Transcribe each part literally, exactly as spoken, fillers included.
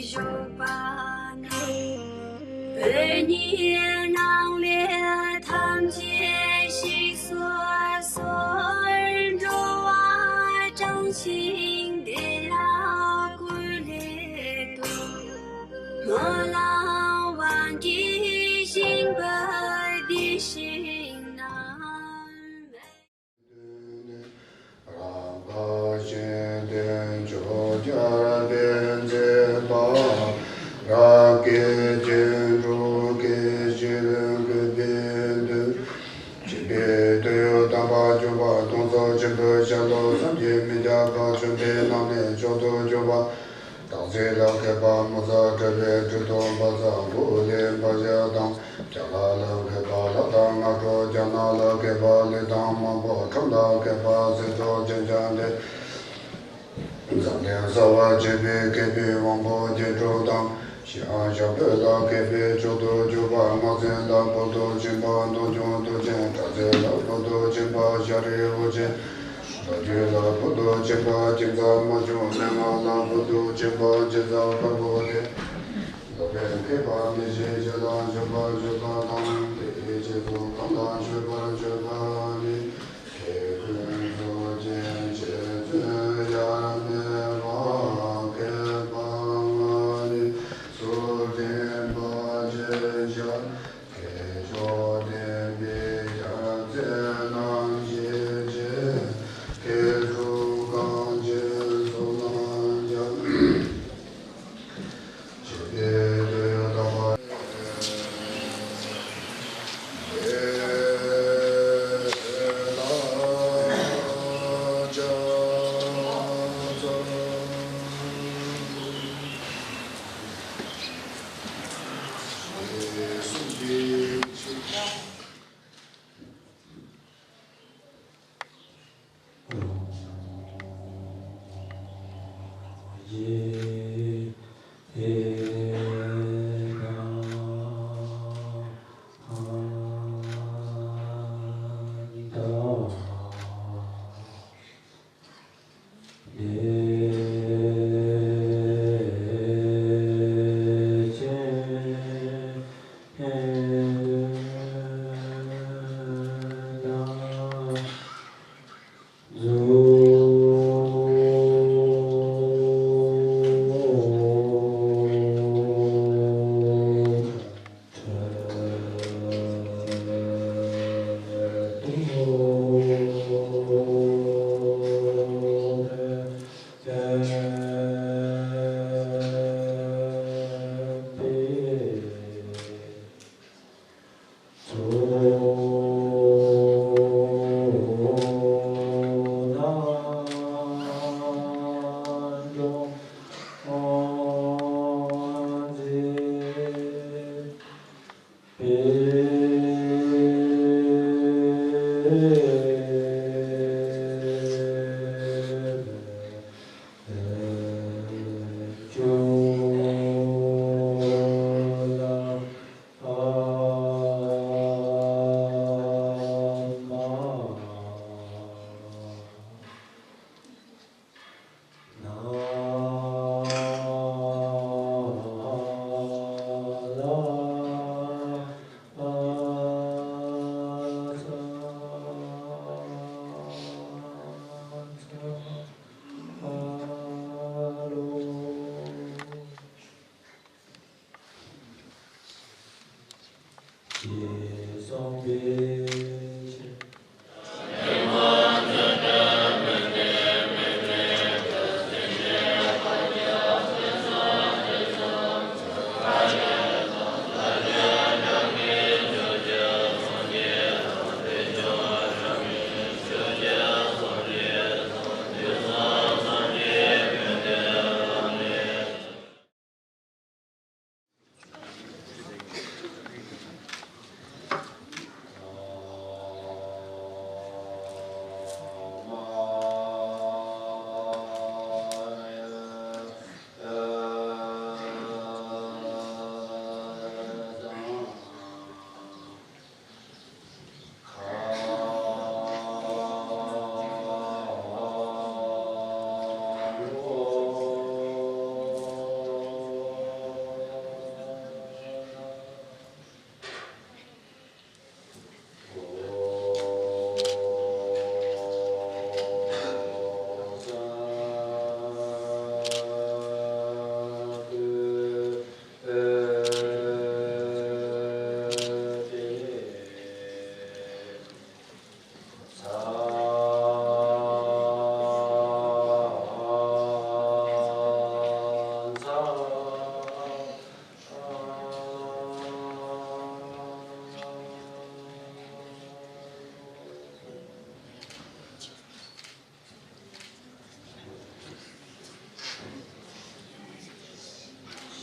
བཞུགས་པ་ནི། བོད་ཉིད་ནང་ལས་ཐམས་ཅད་ཞིག་སོ་སོར་འགྲོ་བ་དྲངས་ཤིང་བདེ་ལ་བཀོད་ལེགས་སྟོབས། སྨོན་ལམ་དབང་གིས་བཞེངས་པ་འདི་ཞིག་ན། རབ་དཀར་གཞན་དོན་ཕྱོགས་བརྒྱར་འཕེལ་མཛད་པ། རབ་དཀར་སྐྱེ་འགྲོ་སྐྱེ་ཕྱིར་བཀོད་པའི་མདུན། སྦྱིན་པའི་དོན་ཡོད་དམ་པ་སྐྱོབ་པ་སྟོང་གསུམ་ཆེན་པོའི་ཞལ་ལུང་སངས་རྒྱས་མི་བརྒྱ་དང་བཅོམ་ལྡན་རྣམས་ནས་མཆོག་ཏུ་གྱུར་པ། སྟག་གཟིག་ལ་མཁས་པ་མུ་ཚ་ཁྲོས་པའི་ཁྲོ་ཐུང་བ་ཚ་མགོ་ལེན་པ་བཞི་དང་། ཅ་ལ་ལ་མཁས་པ་ལྷ་དང་སྔགས་འཕྲུལ་རྒྱ་ནག་ལ་མཁས་པ་ལུས་དང་མང་པོ། ཁྲོམ་ལ་མཁས་པ་སེང་ཕྲུག་ཅན་ཅང་ལས། འཛམ་གླིང་གསལ་བར་བྱེད་པའི་མཁས་པའི་དབང་པོ་རྒྱན་དྲུག་དང་། ཞི་འང་ཞང་བོད་ལ་མཁས་པའི་མཆོག་ཏུ་གྱུར་པ། སྔགས་འཛིན་ལ་བོད་དུ་ཕྱིན་པ་མདོ་སྒྱུ་མདོ་ཆེན། སྒྲ་འཛིན་ལ་བོད་དུ་ཕྱིན་པ་ཤཱ་རིའི་བུ་ཆེན། མདོ་རྒྱུད་ལ་བོད་དུ་ཕྱིན་པ་ཁྱིམ་བཟང་མ་བྱུང་། མན་ངག་ལ་བོད་དུ་ཕྱིན་པ་རྗེ་བཙུན་དཀར་པོ་སྟེ། སློབ་དཔོན་མཁས་པ་མི་ཤེས་ཤེས་ལ་འཇུག་པ་འཇུག་པ་དང་། དེ་ཡི་རྗེས་སུ་གང་དག་མཆོད་པར་མཆོད་པ་ནི། མཁས་ཀུན་གཙོ་ཆེན་རྗེ་བཙུན་དབྱེར་མེད་པ། མཁས་པ་ལྔ་ནི་ཚུལ་ཁྲིམས་དཔའ་ཆེན་ཞབས། མཁས་མཆོག་བསྟན་པའི་ཞབས་རྩེ་རྣམ་བཞི་ཆེ། མཁས་གྲུབ་གངས་ཅན་སོགས་རྣམས་ཀྱང་།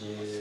བདེ་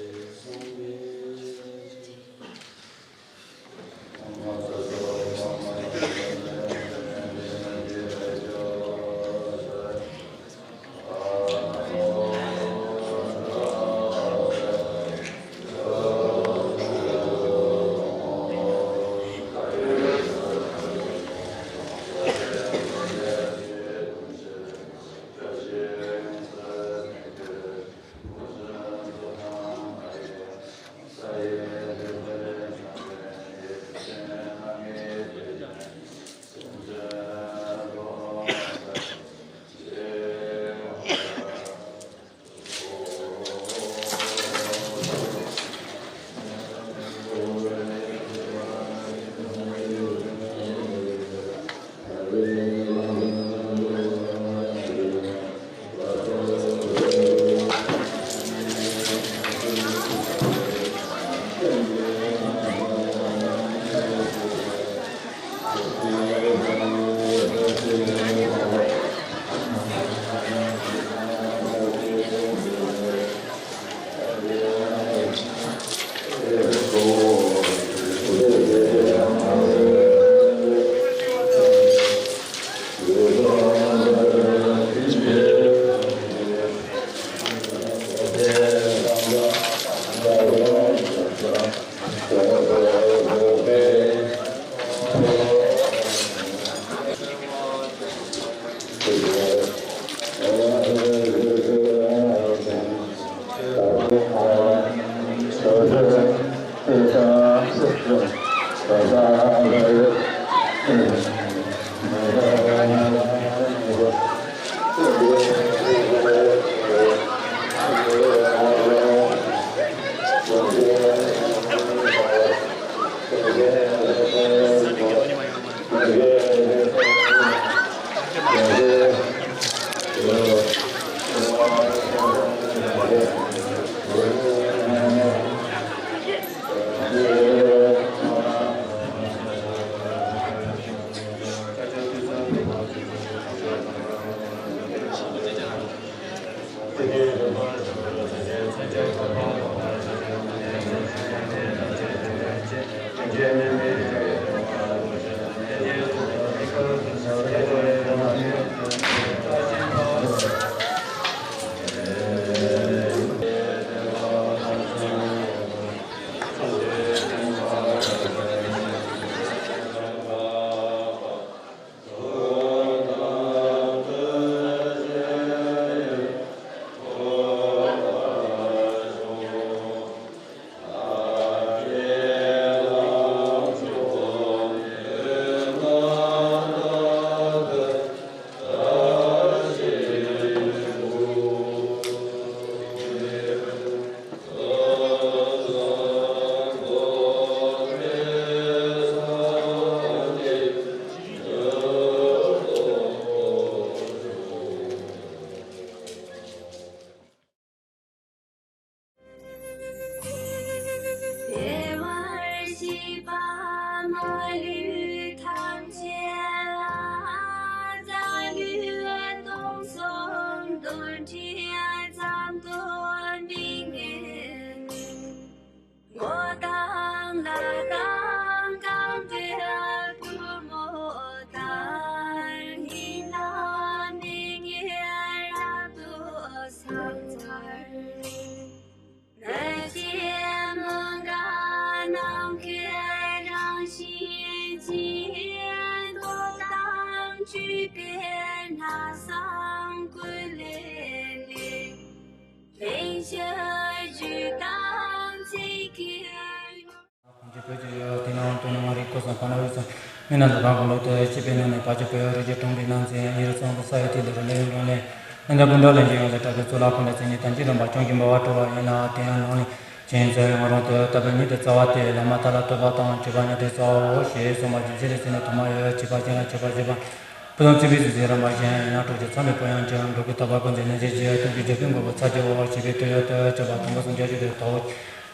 བར་གཤེགས་པ་མ་ལུས་ཐམས་ཅད་ལ། འཇའ་ལུས་སྟོང་གསུམ་འདུ་འཕྲིན་ཙམ་དུ་མི་གནས། མགོ་དང་ལག་དང་རྐང་པའི་པུས་མོ་དང་། སྙིང་ལ་མི་ངལ་རབ་ཏུ་སངས་འཚལ། གནོད་སྦྱིན་མོའུ་འགལ་ནམ་མཁའི་རང་བཞིན་ཅན། འགྲོ་དང་སྤྱོད་པའི་སྣང་བ་ཀུན་ལས་ལེགས། ལེགས་བཤད་རྒྱུད་དང་ཚིག་གི། གང་ཅི་བོད་ཀྱི་ཡུལ་དེ་ནང་དུ་ནང་རིག་སྐོར་སོང་ག་ན་འོས་སོང་། མི་རྣམས་ལ་གང་གི་ལོ་དུ་སྐྱེས་པའི་ནང་ནས་བར་གྱི་བོད་རིགས་ཀྱི་གྲོང་པའི་ནང་ཚན་ཡིན་རུང་ཚང་གི་ས་ཡི་དེ་ལས་རུ་ལས་རུང་ལས་ལྷན་རྒྱས་སྤུན་གྲོགས་ལྷན་རྒྱས་ཡོངས་ལ་གྲགས་པའི་གཙུག་ལག་ཁང་ལ་མཚན་ཉིད་དང་བཅས་རྣམ་པ་སྐྱོང་གི་འབད་བར་སྤྲོ་བ་ཡིན་ལ། དེ་ཡང་ནང་ནས་བྱིན་ཚུལ་ཡང་རུང་དུ་བཏབ་པའི་ཉིད་དུ་རྩ་བ་སྟེ། བླ་མ་དག་ལ་བསྟོད་པ་དང་མཆོད་པ་ཉིད་དུ་རྩ་བའོ་ཞེས་གསུངས་པ་རྒྱུད་བཞི་ལས་ཚིག་ནི་ཐོག་མ་ཡོད། བྱས་པ་ཅན་ལ་མཆོད་པ་བྱས་པ། ཕུ་ཐུང་བརྩེགས་པའི་གཟུགས་ཅན་རིམ་པ་གཞན་ཡང་ན་གྲོགས་ཀྱི་མཚམས་པའི་པོ་ཡང་ཅན་འགྲོ་ཀུན་དག་པ་ཀུན་གྱི་གནས་ཆེན་གྱི་སྟོང་གི་འཇོག་པའི་མགོན་པོ་ཚར་གྱི་འོག་ཞེས་པའི་དོན་ཡོད་དུ་གྱུར་པ་དང་པོ་སངས་རྒྱས་ཀྱི་དོན་ཐོབ།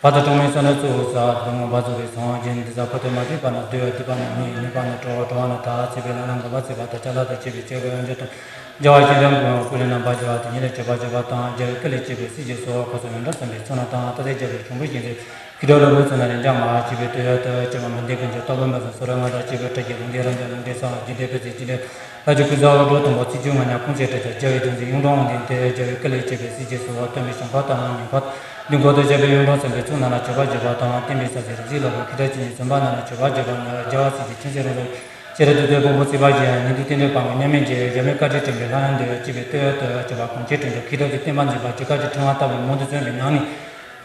བར་དུ་གྲངས་མེད་བསོད་ནམས་ཚོགས་བསགས་ལོ་ངོ་པ་རྫོགས་པའི་སངས་རྒྱས་འདི་དག་ཕུ་ཐུང་མ་བརྩིགས་པ་ན་འདོད་ཡོད། འདོད་པ་ན་མི་ཡོད། མེད་པ་ན་གྲོལ་བ། གྲོལ་བ་ན་ཐར་ཚུགས་པའི་ལམ་ལ་འགོད་པ་བརྩིགས་པ་དང་ཅ་ལག་དང་བཅས་པའི་སྐྱེ་དགུའི་དབང་ཕྱུག་དང་། རྒྱལ་བ་ཡི་དམ་དགོངས་པའི་སྐུ་ལས་རྣམ་པར་རྒྱལ་བ་དེ་ཉིད་ལ་མཆོད་པ་བརྗོད་པ་དང་། རྒྱལ་བའི་བཀའ་ལས་སྐྱེས་པའི་སྲས་ཀྱི་གསོལ་བ་འཁོར་གསུམ་ཡོངས་གྲགས་བརྩམས་པའི་ཚོགས་རྣམས་དང་། ད་ལྟའི་རྒྱལ་བའི་འབྱུང་པོའི་ཞིང་ཚེ་ཁྱེད་རང་ལ་འབུལ་ཚུལ་ན་རེ་འཇམ་མ་ཅི་བའི་སྟོད་ཡར་དུ་སྐྱོད་པ་མི་འདི་ཀུན་གྱི་རྟོག་པ་མེད་ཟེར། སོ་ར་ང་ར་སྐྱེས་བུ་སྐྲ་གི་ལུང་བསྟན་རབ་འབྱམས་ལུང་བསྟན་གསང་བ་འཇིག་རྟེན་པའི་ཚེ་འཇིག་རྟེན་ལྷ་ཆོས་སྐུ་ཚ་བ་འགྲོ་དང་པོ་ཚིག་བཅུ་ང་ཉག་ཁུངས་ཆེ་དྲི་བཅར་རྒྱལ་བའི་སྡེ་ཚན་ཡུང་དྲུང་དབང་ལྡན་ཏེ། རྒྱལ་བའི་བཀའ་ལས་སྐྱེས་པའི་སྲས་ཀྱི་གསོལ་བ་སྟོན་པའི་ཞིང་ཁམས་དང་མི་ཁམས་འདི་འགོ་དུ་བྱས་པའི་ཡུང་དྲུང་བསམ་པའི་ཚོགས་རྣམས་ལ་མཆོད་པ་བརྗོད་པ་དང་། བསྟན་པའི་ས་གཞི་རིག་འཛིན་ལ་ཁོ་ཁྱེད་རང་ཅི་ཉིད་བཟུམ་པ་རྣམས་ལ་མཆོད་པ་བརྗོད་པ་ནི། རྒྱལ་བ་སྲས་ཀྱི་མཁྱེན་བརྩེ་རང་གཟུགས། ཤེས་རབ་འདུས་སྡེ་ཕུང་པོ་བརྩེགས་པ་བཞི། ཉི་ཟླའི་རྟེན་འབྲེལ་དཔག་མེད་མཉམ་མེད་ཀྱི། རྒྱ་མའི་བཀའ་དྲིན་དྲན་པའི་ལྷ་ཡང་འདུས། སྐྱེས་བུ་སྟོད་ཡར་དུ་སྐྱོད་པ་གོང་ཆེན་དྲིན་གྱི་མཁས་གྲུབ་ཀྱི་བསྟན་པ་འཛིན་པ་ཇི་སྐད་ཀྱི་ཕྲེང་བ་ལྟ་བུའི་མོ་དུ་བརྩོན་པའི་ངང་ནས།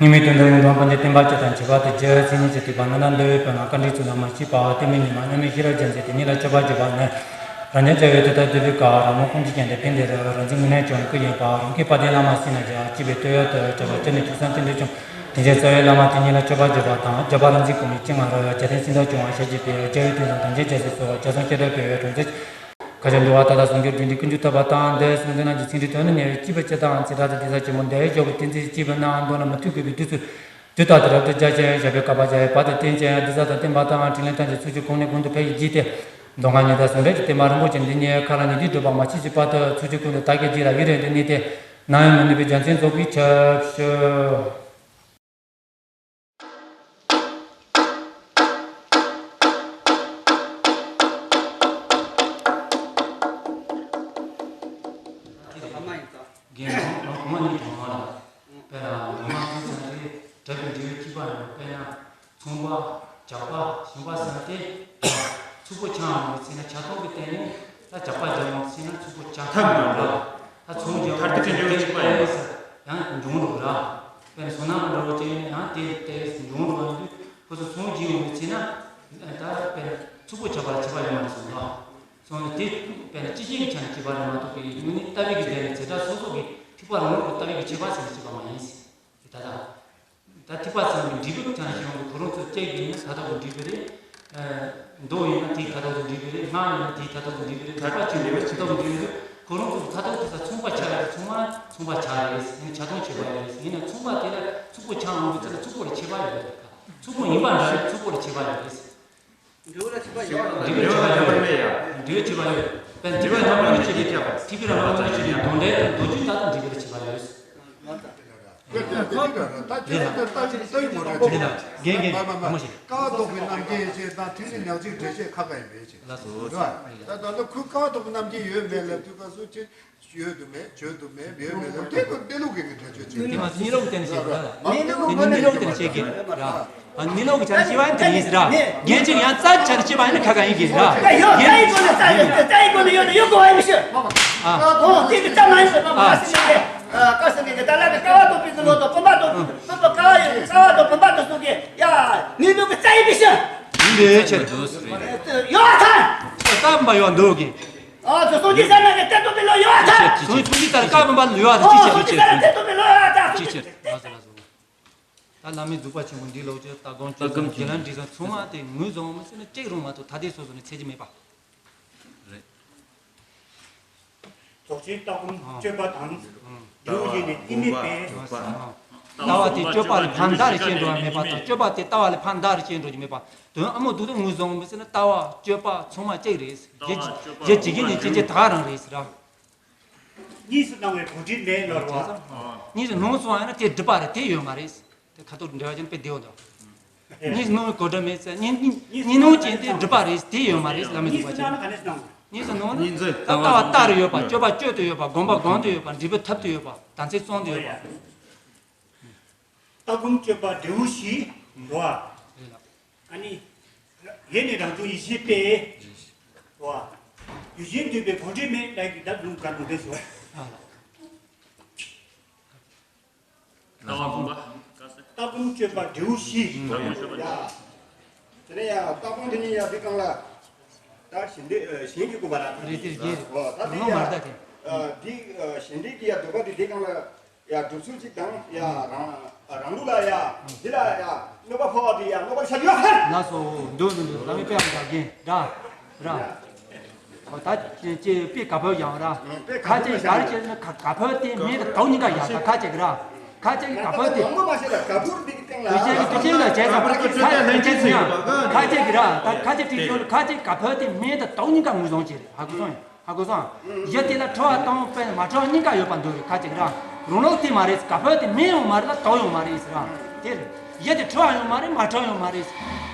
ངེས་མེད་དོན་དུ་ཡུང་དྲུང་དཔལ་ལྡན་བསྟན་པ་སྤྱི་དང་བྱེ་བྲག་ཏུ་རྒྱལ་བའི་མཚན་ཉིད་ཀྱི་ཐེག་པ་ལྔ་དང་འདུལ་བའི་དཔལ་ལ་བཀའ་དྲིན་ཚུལ་ལ་མ་ཞིག་པ། བསྟན་པའི་ཉི་མ་མཉམ་མེད་ཤེས་རབ་རྒྱལ་མཚན་དེ་ཉིད་ལ་མཆོད་པ་བརྗོད་པ་ནི། རང་ཉིད་རྒྱལ་བའི་དུས་ལྟར་འདུལ་བའི་བཀའ། རང་ངོ་ཁོང་ཅི་ཀྱང་དེ་ཕན་བདེ་རུ། རང་བཞིན་དངོས་གནས་ཀྱང་ཀུན་ཡིན་པ། རང་གི་དཔལ་ལྡན་བླ་མ་སྲིད་ན་རྒྱལ། སྐྱེས་བུ་སྟོད་ཡར་དུ་སྐྱོད་པ་སྤྱི་ནས་ཐུགས་བསམ་ཅི་འདོད་བྱུང་། དེ་ཕྱིར་རྩ་བའི་བླ་མ་དེ་ཉིད་ལ་མཆོད་པ་བརྗོད་པ་དང་། རྒྱ་བོད་རིག་འཛིན་གོང་མའི་སྤྱན་སྔ་རུ། རྒྱལ་བསྟན་སྲིད་མཐའ་སྐྱོང་བར་ཞལ་གྱིས་བཞེས། རྒྱལ་བའི་དོན་དང་དམ་ཅན་རྒྱལ་སྲས་གསོལ་བ། རྒྱ་ཚང་ཤེས་རབ་འཕེལ་བའི་གྲོང་ཁྱེར། མཁའ་ཁྱབ་འགྲོ་བ་མཐའ་དག་ཟུང་འཇུག་འབྲིང་གྲས་ཀུན་འཇུག་ཐོབ་པ་དང་། འདིར་གསུངས་དོན་རྣམས་ཀྱི་ཚིག་འབྲུ་དོན་ནི་ཉེ་བའི་སྐྱེས་བུ་སྤྱི་དང་། ཚེ་བྲག་ཏུ་གདན་ས་ཆེན་པོ་འདིར་འབྱོར་བའི་བསྟན་འཛིན་སྐྱེས་བུ་རྣམས་མདོར་ན་མུ་མཐུད་དགོས་པའི་དུས་སུ། དུས་རྟག་ཏུ་རབ་ཏུ་བརྒྱ་བྱིན་ཞབས་པད་བསྐལ་པ་བརྒྱའི་བར་དུ་བརྟན་ཅིང་། གདན་ས་དང་བསྟན་པ་དང་འཕྲིན་ལས་ཐམས་ཅད་ཚུལ་གྱིས་གོང་ནས་གོང་དུ་འཕེལ་བའི་རྒྱུ་སྟེ། མདོ་སྔགས་ཉི་ཟླ་ཟུང་འབྲེལ་གྱི་བསྟན་པ་རིན་པོ་ཆེ་འདི་ཉིད་མཁའ་ལ་ཉི་ཟླའི་སྒྲིབ་པ་མ་མཆིས་ཀྱི་བར་དུ་ཚུལ་གྱིས་ཀུན་ཏུ་དར་རྒྱས་རྒྱས་ལ་ཡུན་རིང་དུ་གནས་ཏེ། ནམ་ཡང་མི་ནུབ་པའི་རྒྱལ་མཚན་རྫོགས་པའི་ཆར་ཞུ། རྒན་ལགས་ཁོང་གཉིས་དྲང་མ་ལ། དཔེར་ན་ངོ་མ་ཁོང་ཚང་གི་གྲྭ་པའི་འབྲེལ་ཡོད་གཅིག་པ་ཡང་དཔེར་ན་ཚོང་པ། ཇག་པ། ཞིང་པ་ཟེར་ཏེ། ཚུགས་པོ་ཆག་འོང་བའི་ཚེ་ན་ཆག་སྟངས་ཀྱི་སྟེང་ནས་ད་ཇག་པ་རྒྱག་འོང་བའི་ཚེ་ན་ཚུགས་པོ་ཆག་ཐབས་མི་འདུག་ར། ད་ཚོང་རྒྱག་འོང་བའི་ཚེ་ན་ཡང་འབྱུང་འགྲོ་ར། དཔེར་ན་སོ་ནམ་འདྲ་བོ་བྱས་ན་ཡང་དེ་ལྟས་འབྱུང་འགྲོ་ཡོང་དུས་ཁོ་ཚོ་ཚོང་རྒྱག་འོང་བའི་ཚེ་ན་ད་དཔེར་ན་ཚུགས་པོ་ཆག་པ་ལ་ཁྱད་པར་ཡོད་མ་རེད་གསུངས་ར། སོང་ནས་དེ་དཔེར་ན་སྤྱི་ཆིངས་ཀྱི་ཆ་ནས་བྱས་པ་རེད་མ་གཏོགས་ཀྱི་དངོས་གནས་ལྟ་བའི་གི་སྒྲས་ནི་ཚེ་བྲག་སོ་སོ་གི་ཐེག་པ་རང་ལུགས་ཀྱི་ལྟ་བའི་གི་ཁྱད་པར་ཟེར་ནས་བྱས་པ་མ་ཡིན་ཟེར། དེ་ད་ལྟ། ད་ཐེག་པ་གསུམ་གྱི་འབྲས་བུ་ཐམས་ཅད་ཡོང་གི་ཁོ་རང་ཚོ་སྐྱེ་གི་ཡིན་ན་ད་ལྟ་བུ་འབྲས་བུ་རེད། མདོ་ཡིན་ན་དེའི་ཁ་ཐོག་ཏུ་འབྲས་བུ་རེད། སྔགས་ཡིན་ན་དེའི་ཁ་ཐོག་ཏུ་འབྲས་བུ་རེད། ཐེག་པ་ཆེན་པོའི་ཁ་ཐོག་ཏུ་འབྲས་བུ་རེད། ཁོ་རང་ཚོ་ཁ་ཐོག་ཏུ་ས་མཚུངས་པ་ཆགས་རེད། མཚུངས་མ་མཚུངས་པ་ཆགས་རེད། ཡིན་ན་ཆགས་སྡང་བྱེད་པ་ཡོད་རེད། ཡིན་ན་མཚུངས་པ་དེ་ལ་མཚུངས་པོ་ཆགས་འོང་གི་ཚེ་ན་མཚུངས་པོ་ལ་ཁྱད་པར་ཡོད་རེད། མཚུངས་པོ་ཡིན་པ་འདྲ་རེད། མཚུངས་པོ་ལ་ཁྱད་པར་ཡོད་རེད། འབྲས་བུ་ལ་ཁྱད་པར་ཡོད། འབྲས་བུ་ལ་ཁྱད་པར་ཡོད། འབྲས་བུ་ཁྱད་པར་ཡོད། པས་འདི་པའི་ལྷ་མོ་ནི་ཅི་སྟེ། ཐེག་པའི་ལྷ་མོ་ནི་ཅི་སྟེ། མདོ་འགྲེལ་དང་མདོ་རྒྱུད་ལྟར་དུ་འབྲས་བུ་ལ་ཁྱད་པར་ཡོད། ད་ཅི་ལྟ་ཅི་ལྟ་ཡིན་མོ་རེད། འདི་ལ་རྒན་རྒན་མ་མ་ཞིག་ཀ་བ་བཟློག་པའི་རྣམ་མཁྱེན་ཞེས་དང་ཐིག་ལེ་ཉག་གཅིག་འགྲེལ་བཤད་ཁ་ཁ་ཡིན་པའི་ཕྱིར། ལགས་སོ། རེད་བ། ད་ད་ལྟ་ཁོའི་ཀ་བ་བཟློག་པའི་རྣམ་མཁྱེན་ཡོད་མེད་ལ་དུས་སྐབས་སུ་ཅི། ཡོད་དུ་མེད། བརྗོད་དུ་མེད། ཡོད་མེད་ལ་དེ་ཁོ་གནས་ལུགས་ཀྱི་ངས་འགྲེལ་བརྗོད་བྱེད། དེ་མ་ཟད་གཉིས་ལོག་བསྟན་བྱེད་ཀྱི་ར། གནས་ལུགས་དེ་ནི་གཉིས་ལོག་བསྟན་བྱེད་ཀྱི་ར། ཨ། གཉིས་ལོག་གི་ཆ་ནས་བཤད་པ་ཡིན་དེ་ཡིན་ཟེར་ར། རྒན་ཅིག་ཡང་རྩ་ཆ་ནས་བཤད་པ་ཡིན་ན་ཁ་ཁ་ཡིན་གྱི་ར། ད་ཡོད་རྩ་ཡི་སྒོ་ནས་རྩ་ཡོད། རྩ་ཡི་སྒོ་ནས་ཡོད་ན་ཡོད་དགོས་པ་ཡིན་མི་ཤེས། ཨ། ཨོ་དེ་གི་རྩ་མ་ཡིན་ཟེར་བ་མ་ཨ། ཟེར་ན་ཨ། བཀའ་སྲུང་གི་ད་ལ་གི་ཀ་བ་བཟློག་པའི་གི་ལོ་དང་བུམ་པ་བཟློག་བུམ་པ་ཀ་བ་ཡོད་ཀ་བ་དང་བུམ་པ་བཟློག་སོགས་ཀྱི་ཡ་གནས་ལུགས་ཀྱི་རྩ་ཡིན་མི་ཤེས། ཡིན་པའི་ཕྱིར། ཡོད་ཐལ། རྩ་བུམ་པ་ཡོད་འདུག་གི། ཨ་ཙི། སངས་རྒྱས་ས་ན་གི་གཏེར་སྟོན་པའི་ལོ་ཡོད་ཨ་ཙི། སངས་སངས་རྒྱས་ལྟར་བཀའ་བུམ་པ་ལོ་ཡོད་ཨ་ཙི། ཅི་ཕྱིར། སངས་རྒྱས་ལྟར་གཏེར་སྟོན་པའི་ལོ་ཡོད་ཨ་ཙི། ཅི་ཕྱིར། ལགས་སོ། ལགས་སོ། ད་བླ་མའི་འཛུགས་པ་ཆེན་པོ་འདི་ལོག་ཅེས་ལྟ་སྒོམ་སྤྱོད་ལྟ་སྒོམ་སྤྱོད་ལམ་འབྲས་གསུམ་ཚང་མ་དེ་ངོས་བཟུང་མི་ཚེ་ན་གཅིག་རུང་མ་གཏོགས་ཐ་དད་སོ་སོ་ནས་ཚད་ཀྱི་མེད་པ། རེད། རྫོགས་ཆེན་ལྟ་སྒོམ་སྤྱོད་པ་དང་། ལྟ་བ་བཞི་ནི་གཏི་མུག་པས། ལྟ་བ་དེ་སྤྱོད་པ་ལས་ཕར་འདའ་རུ་སྐྱེ་འགྲོ་བ་མེད་པ་དང་། སྤྱོད་པ་དེ་ལྟ་བ་ལས་ཕར་འདའ་རུ་སྐྱེ་འགྲོ་རྒྱུ་མེད་པ། དོན་ཨ་མོ་འདུག་ཏུ་ངོས་བཟུང་མི་ཚེ་ན་ལྟ་བ་སྤྱོད་པ་ཚང་མ་གཅིག་རེད། རྗེ་རྗེ་བྱེད་ཀྱི་ནི་སྐྱེ་མཆེད་ད་ག་རང་རེད་ཟེར་ར། གཉིས་སུ་སྣང་བའི་གོ་སྒྲིག་མེད་ལོར་བ། གཉིས་སུ་སྣང་སོང་བ་ཡིན་ན་དེ་སྒྲིབ་པ་རེད། དེ་ཡོད་མ་རེད། དེ་ཁ་ཐོག་འབྲེལ་བ་ཅན་དཔེ་བདེ་བོ་འདུག་གཉིས་སུ་སྣང་བའི་གོ་སྒྲིག་མེད་ཟེར། གཉིས་གཉིས་གཉིས་སྣང་ཅན་དེ་སྒྲིབ་པ་རེད། དེ་ཡོད་མ་རེད་ལ་མི་འདུག་པ་ཅན། གཉིས་སུ་སྣང་ན་ག་ནས་སྣང་། གཉིས་སུ་སྣང་ན་ད་ལྟ་བ་རྟག་རུ་ཡོད་པ། སྤྱོད་པ་སྤྱོད་དུ་ཡོད་པ། སྒོམ་པ་སྒོམ་དུ་ཡོད་པ། འབྲས་བུ་ཐོབ་ཏུ་ཡོད་པ། དམ་ཚིག་བཙོང་དུ་ཡོད་པ། ལྟ་སྒོམ་སྤྱོད་པ་འབྲས་བུ་བཞི་འགྲོ་བ། རེད་ལགས། ཨ་ནི། ཡེ་ནས་རང་བྱུང་ཡེ་ཤེས་དཔེ། འགྲོ་བ། ཡུལ་ཅན་འདུས་པའི་གོ་སྒྲིག་མེད་ལ་ཡི་གདབ་ལུང་ག་ལུང་དེ་སོ། ལྟ་བ་སྒོམ་པ། ལྟ་སྒོམ་སྤྱོད་པ་འབྲས་བུ་བཞི། ལྟ་སྒོམ་སྤྱོད་པ། ཡ། དེ་ནས་ཡ་ལྟ་སྒོམ་དེ་ནི་ཡ་འདི་སྒང་ལ། ད་གཞན་འདི་གཞན་གྱི་སྒོམ་པ་ལ། རེད་དེ་རེད། འོ་ད་དེ་ཡ། ད་དེ། འདི་གཞན་འདི་གི་ཡ་འདོད་པ་དེ་དེ་སྒང་ལ། ཡ་སྒྲུབ་ཚུལ་གཅིག་དང་། ཡ་རང་རང་ལུགས་ལ་ཡ་འདི་ལ་ཡ་གནོད་པ་ཕོག་པ་དེ་ཡ་གནོད་པ་ཆགས་ཡོད་ཧ། ལགས་སོ། འདུག་འདུག་འདུག་བླ་མའི་དཔེ་ཡང་དག་གིན་ར་ར། ཨོ་ད་ཅེ་ཅེ་དཔེ་ག་བོ་ཡང་ར། ཁ་ཅིག་ག་རེ་བྱས་ན་ག་ག་བོ་དེ་མེད་དང་དོ་གཉིས་ཀ་ཡང་ད་ཁ་ཅིག་ར། ཁ་ཅིག་ག་བོ་དེ། དུས་ཆེན་གྱི་དུས་ཆེན་ལ་བྱས་ཙང་ཁ་ཅིག་བྱས་ཙང་ཡང་ཁ་ཅིག་ར། ད་ཁ་ཅིག་དེ་ཡོད་ཁ་ཅིག་ག་བོ་དེ་མེད་དང་དོ་གཉིས་ཀ་ངོས་བཟུང་བྱས་རེད། ཧ་གོ་སོང་ཡང་། ཨ་གོ་སོང་། ཡུལ་དེ་ལ་ཁྲོ་བ་དང་དཔེ་མ་ཁྲོ་བ་གཉིས་ཀ་ཡོད་པ་འདོད་རེད། ཁ་ཅིག་ར། རང་ལུགས་དེ་མ་རེད། ག་ཕོད་དེ་མེད་ཡོང་མ་རེད་ལ་དོག་ཡོང་མ་རེད་ཟེར་ར། དེ་རེད། ཡུལ་དེ་ཁྲོ་བ་ཡོང་མ་རེད། མ་ཁྲོ་ཡོང་མ་རེད།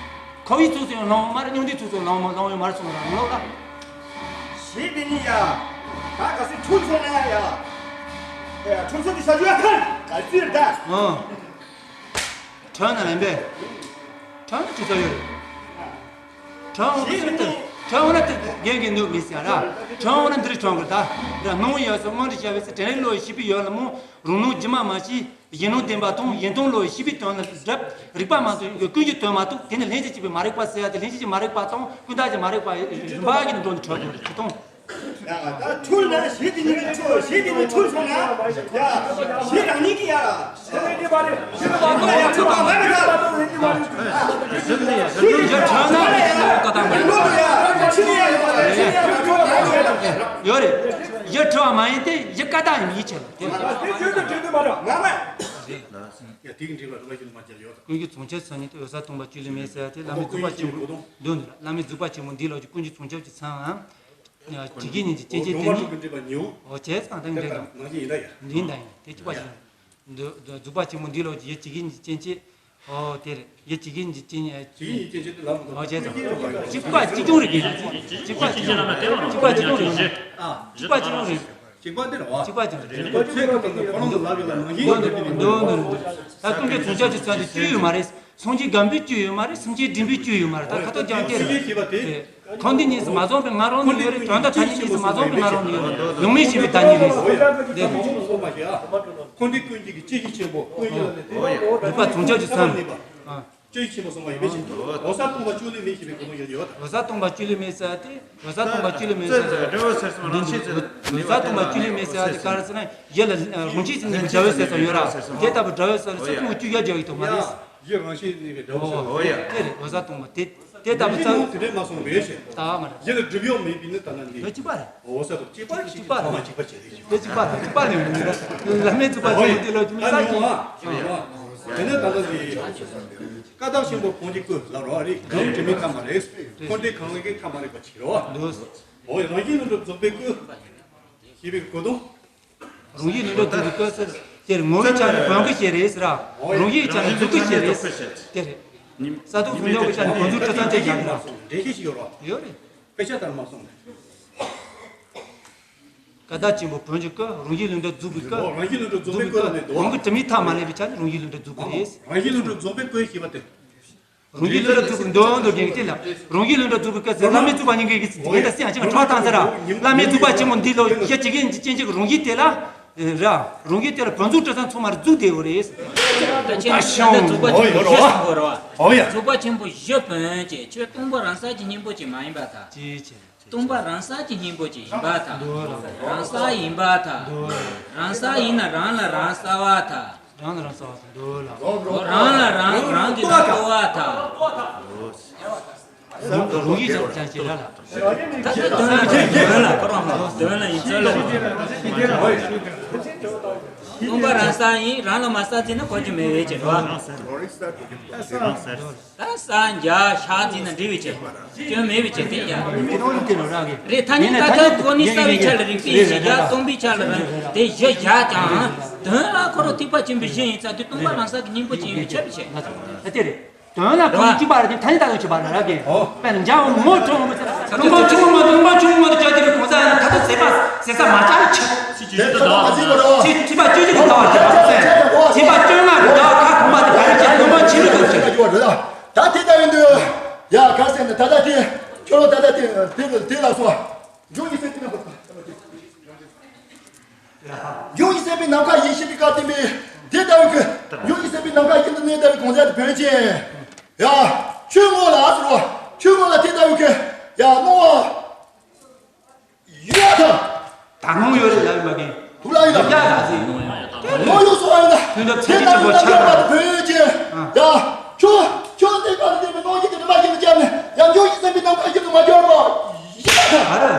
ཁོ་བོའི་ཚོགས་སུ་ཡང་ལངས་ཡོང་མ་རེད། སྙིང་རྗེའི་ཚོགས་སུ་ལངས་ལངས་ཡོང་མ་རེད་གསུངས་ར། རང་ལུགས་ལ། ཞེས་དེ་ཉིད་ཡ། ད་ག་སྲིད་འཁྲུལ་སོང་ན་ཡ། ཡ་འཁྲུལ་སོང་དེ་བྱ་རྒྱུ་ཡ་ཁར་ག་ཚིར་ད། ཨང་། ཁྲོས་ན་ལན་པས། ཁྲོས་ན་ཁྲོས་ས་ཡོད་རེད། ཁྲོས་འོང་ན་ཁྲོས་ཏེ། ཁྲོས་འོང་ན་དེ་རྒན་གྱི་ནུབ་མི་ཟེར་ར། ཁྲོས་འོང་ན་འདིར་ཁྲོས་དགོས་ད། ར་སྣང་བ་ཡོད་སོགས་དངོས་འབྲེལ་བྱ་བའི་ཚེ་དྲན་རིག་བློ་ཡི་ཤེས་པའི་ཡུལ་ལ་རྨོངས། རང་སྣང་སྒྱུ་མ་མ་ཤེས། གཞན་སྣང་བདེན་པ་དང་གཞན་སྟོང་བློ་ཡི་ཤེས་པའི་དོན་ལ་སྒྲུབ། རིག་པ་མ་གཏོགས་ཀུན་གྱི་དོན་མ་གཏོགས་དེ་ནི་ལྷན་སྐྱེས་ཀྱི་མ་རིག་པ་ཟེར་ཡ་དེ་ལྷན་སྐྱེས་ཀྱི་མ་རིག་པ་དང་ཀུན་བརྟགས་ཀྱི་མ་རིག་པ་རིམ་པ་བཞིན་དུ་འགྲོ་ནས་ཁྲོས་དགོས་རེད། ཁྲོས་དང་། ཡ། ད་འཁྲུལ་ན་ཞེས་དེ་ཉིད་ཀྱི་འཁྲུལ། ཞེས་དེ་ཉིད་འཁྲུལ་སོང་ན། ཡ། ཞེས་རང་ཉིད་ཀྱི་ཡ། ཞེས་རང་ཉིད་ཀྱི་ཡ། ཡ། ཁྲོས་ན། ཡ། ཁྲོས་ན། ཡོད་རེད། ཡུལ་ཁྲོ་བ་མ་ཡིན་ཏེ། ཡུལ་ཀ་དག་ཡིན་ཡིད་ཆེས་ལ་དེ། ཡ། དེ་གི་འགྲིག་པ་རུ་བ་ཞིག་མ་བརྒྱབ་ཡོད། ཀུན་གཞི་མཚོན་བྱ་ཚུལ་གཉིས་ཏེ། འོད་གསལ་སྟོང་པ་བཅུད་ལས་མེད་ཟེར་ཏེ། བླ་མེད་རྫོགས་པ་ཆེན་པོ་འདི་འདྲ། བླ་མེད་རྫོགས་པ་ཆེན་པོ་འདི་ལོགས་ཀྱི་ཀུན་གཞི་མཚོན་བྱ་གི་མཚན་ཨ། ཇི་སྐད་ཉིད་ཀྱི་སྐྱེ་མཆེད་དེ་ཉིད། འོ་བྱས་ཙང་ད་འདྲེ་དང་། ཡིན་ད་ཡིན་དེ་གཅིག་པ་ཞིག་འདི་འདི་རྫོགས་པ་ཆེན་པོ་འདི་ལོགས་ཀྱི་ཡུལ་ཇི་སྐད་ཉིད་ཀྱི་སྐྱེ་མཆེད། འོ་དེ་རེད། ཡུལ་ཇི་སྐད་ཉིད་ཀྱི་སྐྱེ་མཆེད། ཇི་སྐད་ཉིད་ཀྱི་སྐྱེ་མཆེད་དེ་ལམ་དུ། འོ་བྱས་ཙང་གཅིག་པ་གཅིག་རྐྱང་རེད། དེ་གཅིག་པ་གཅིག་རྐྱང་རེད། གཅིག་པ་གཅིག་རྐྱང་རེད། གཅིག་པ་གཅིག་རྐྱང་རེད། གཅིག་པ་དེ་རེད་བ། གཅིག་པ་གཅིག་རེད། ཚེ་གང་དང་ཁོ་རང་དུ་ལབ་ཡོད་ལ་ནང་བཞིན་ཡོད་དེ་དེ་ནི། འདུག་འདུག་འདུག་ད་ཀུན་གཞི་མཚོན་བྱ་གི་མཚན་དེ་བཅུ་ཡོད་མ་རེད། སངས་རྒྱས་སྒམ་པོའི་བཅུ་ཡོད་མ་རེད། སེམས་ཅན་འདྲེན་པའི་བཅུ་ཡོད་མ་རེད། ད་ཁ་ཐོག་ཀྱང་དེ་རེད། ཁོ་འདི་གཉིས་སུ་མ་སོང་བའི་ང་རང་ནི་ཡོད་རེད། དོན་དག་ཐ་སྙད་གཉིས་སུ་མ་སོང་བའི་ང་རང་ནི་ཡོད་རེད། ཡོང་མེད་ཤེས་པའི་བདག་ཉིད་རེད། འདི་ཁོ་འདི་ཀུན་གཞི་གི་སྐྱེ་མཆེད་ཆེན་པོ་ཀུན་གཞི་ལ་ནི་དེ། རིག་པ་མཚོན་བྱ་གི་མཚན། སྐྱེ་མཆེད་ཆེན་པོ་གསུངས་པ་ཡིན་པའི་ཕྱིར། འོད་གསལ་སྟོང་པ་བཅུད་ལས་མེད་ཞེས་པའི་གོ་དོན་ཡོད་ཡོད། འོད་གསལ་སྟོང་པ་བཅུད་ལས་མེད་ཟེར་ཏེ། འོད་གསལ་སྟོང་པ་བཅུད་ལས་མེད་ཟེར་ཏེ། འོད་གསལ་སྟོང་པ་བཅུད་ལས་མེད་ཟེར་ཏེ་ག་རེ་ཟེར་ན། ཡུལ་ལ་རང་བཞིན་གྱིས་གནས་པའི་འདྲ་བའི་ཟེར་ཙམ་ཡོད་ར། དེ་ལྟ་བུ་འདྲ་བའི་ཟེར་ན་སེམས་ཅན་བཅུ་ཡ་རྒྱག་གི་འདུག་མ་རེད། ཡུལ་རང་བཞིན་གནས་པའི་འདྲ་བའི་ཟེར། འོ་ཡ། དེ་རེད། འོད་གསལ་སྟོང་པ་དེ་དེ་ལྟ་བུ་རྩ། དེ་འདྲས་མ་གསུངས་པས་ཞེས། ད་མ་རེད། ཡུལ་ལ་སྒྲིབ་གཡོགས་མེད་པས་ནི་ད་ལྟ་འདི། དེ་གཅིག་པ་རེད། འོད་གསལ་དང་གཅིག་པ་རེད། གཅིག་པ་རེད། གཅིག་པ་བྱེད་རེད་ཞེས། དེ་གཅིག་པ་རེད། གཅིག་པ་ལས་མི་འདུག་ར། བླ་མེད་རྫོགས་པ་ཆེན་པོ་འདི་ལ་ཅུང་ཟད་ཀྱང་། དེ་ནས་ད་ལྟ་འདི། ཀ་དག་ཆེན་པོ་གང་གིས་བཀོད་ལབ་རོགས་རེད། གང་དྲི་མེད་ཐ་མ་རེད། འཁོར་འདས་གང་གིས་ཐ་མ་རེད་པ་བྱེད་རོགས། འདུག་འོ་ཡ། རང་བཞིན་ལུགས་འདྲ་རྫོགས་པའི་སྐུ། ཞེས་པའི་གོ་དོན། རང་བཞིན་ལུགས་འདྲ་རྫོགས་པའི་སྐུ་ཟེར་དེར་ངོ་བོའི་ཆ་ནས་བོན་སྐུ་ཞིག་རེད་ཟེར་ར། རང་བཞིན་གྱི་ཆ་ནས་རྫོགས་སྐུ་ཞིག་རེད་ཟེར། དེ་རེད། ས་དུག་སུམ་འཇོག་གི་ཆ་ནས་བོན་ཟུར་ཁྲི་ཚང་བཅས་བཞག་གི་ར། འགྲེལ་བཤད་ཞིག་ཡོད་རོགས། ཡོད་རེད། དཔེ་ཆ་ལྟར་མ་སོང་ནས། ཀ་དག་ཆེན་པོ་བོན་གྱི་སྐུ། རང་བཞིན་ལུགས་འདྲ་རྫོགས་པའི་སྐུ། རང་བཞིན་ལུགས་འདྲ་རྫོགས་པའི་སྐུ་ལ་ནི་འདུག་བོན་སྐུ་དྲི་མེད་ཐ་མ་ལས་པའི་ཆ་ནས་རང་བཞིན་ལུགས་འདྲ་རྫོགས་པ་རེད། རང་བཞིན་ལུགས་འདྲ་རྫོགས་པའི་སྐུ་ཞེས་པ་སྟེ། རང་བཞིན་ལུགས་འདྲ་རྫོགས་པའི་འདོན་འདོན་རྒྱན་གྱི་ལ། རང་བཞིན་ལུགས་འདྲ་རྫོགས་པའི་སྐུ་ཟེར། བླ་མེད་རྫོགས་པ་སྙིང་གའི་གི་ཚིག་རྒྱན་དང་སྲིད་ཡང་ཅིག་ཁྲོ་བ་དང་ཟེར་ར། བླ་མེད་རྫོགས་པ་ཆེན་པོ་འདི་ལོ་ཡ་ཇི་སྐད་ཅིག་ཅན་ཅིག་རང་བཞིན་དེ་ལ། ར། རང་བཞིན་དེ་ལ་བོན་ཟུར་ཁྲི་ཚང་ཚང་མར་རྫོགས་བསྡད་ཡོད་རེད། ད་ཁྱེད་ནི་ད་ལྟ་རྫོགས་པ་ཆེན་པོ་བཞི་གསུང་དགོས་རེད་བ། རྫོགས་པ་ཆེན་པོ་བཞི་བོན་ཅེས་ཁྱོད་སྟོང་པ་རང་གསལ་གྱི་སྙིང་པོ་ཅིག་མ་ཡིན་པར་ཐལ། ཅེས་བྱས། སྟོང་པ་རང་གསལ་གྱི་སྙིང་པོ་ཅིག་ཡིན་པར་ཐལ། རང་གསལ་ཡིན་པར་ཐལ། རང་གསལ་ཡིན་ན་རང་ལ་རང་གསལ་བར་ཐལ། རང་ལ་རང་གསལ་བར་ཐལ། འདོད་ལ། རང་ལ་རང་རང་གིས་རང་རྟོགས་པར་ཐལ། རང་གི་རང་ཅང་ཅེས་ར་ལ། ད་དེ་དོན་ལ་དོན་ལ་ཁོ་རང་དོན་ལ་ཡིན་ཚོད་ལ། སྟོང་པ་རང་གསལ་ཡིན། རང་ལ་མ་གསལ་ཟེར་ན་གོ་རྒྱུ་མེད་པའི་ཕྱིར་རོ། ད་གསལ་འཇལ་བཞག་ཟེར་ན་འགྲིག་པའི་ཕྱིར། སྐྱོན་མེད་པའི་ཕྱིར་དེ་ཡ། རེད། ཐ་སྙད་ད་ལྟ་གོ་ནི་གསལ་བའི་ཆ་ལ་རིགས་པས་ཞེས་བྱ། སྟོང་པའི་ཆ་ལ་རང་དེ་བཞི་བཞག་ཀྱང་དོན་ལ་ཁོ་རང་ཐེག་པ་ཆེན་པོའི་གཞི་ཡིན་ཙང་དེ་སྟོང་པ་རང་གསལ་གྱི་སྙིང་པོ་ཅན་ཡིན་པའི་ཕྱིར་རེད། ད་དེ་རེད། དོན་ལ་ཁོ་གཅིག་པ་རེད། ཐ་སྙད་ད་དུང་གཅིག་པ་རེད་ར་གི། དཔེར་ན་འཇའ་འོད་ངོ་ཆུང་ངུ་མ་དང་ཆུང་ངུ་མ་དང་ཆ་དེ་རུ་གང་ཟག་ཡང་ན་ད་དུང་ཟད་པ་ཟད་ས་མ་ཆགས་རེད་ཆགས། ཐེག་པ་བཅུ་བཅུ་གི་ཟླ་བ་ཐེག་པ་ཟད། ཐེག་པ་བཅུ་བཅུ་གི་ཟླ་བ་ཁ་གོང་མ་དེ་ག་རེ་བྱེད། སྟོང་པ་ཆེན་པོའི་སྐུ་ཟེར། ད་དེ་ལྟ་ཡིན་དུས། ཡ་ག་ཟེར་ན་ད་ལྟ་དེ་ཁྱོད་རང་ད་ལྟ་དེ་དེ་དེ་ལ་སོང་། འབྱུང་བཞི་ཟད་པའི་ནམ་མཁའ། འབྱུང་བཞི་ཟད་པའི་ནམ་མཁའ་ཡིན་ཞེས་པའི་སྐབས་དེ་མིན། དེ་ལྟ་བུའི་སྐུ། འབྱུང་བཞི་ཟད་པའི་ནམ་མཁའ་ཡིན་དུ་གནས་ལྟ་བུའི་གང་ཟག་དེ་བོན་ཅན། ཡ། ཆོས་ངོ་ལ་ཟེར་བ། ཆོས་ངོ་ལ་དེ་ལྟ་བུའི་སྐུ། ཡ་སྣང་བ། ཡོད་དམ། ད་སྣང་ཡོད་རེད་ལབ་ཡོད་མ་གི། དུ་ལ་ཡོད་དམ། ཡ་ལ་ཟེར། སྣང་ཡོད་སོང་ཨ་ཡིན་ད། དེ་ལྟ་བུའི་ནམ་མཁའ་ཡིན་དུ་བོན་ཅན། ཡ། ཆོས། ཆོས་དེ་ལྟ་བུ་དེ་མིན་སྣང་བཞི་དེ་མ་ཡིན་དུ་བྱས་ནས་ཡང་འབྱུང་བཞི་ཟད་པའི་ནམ་མཁའ་ཡིན་དུ་མ་གྱུར་པ། ཡོད་དམ། ཨ་རེ།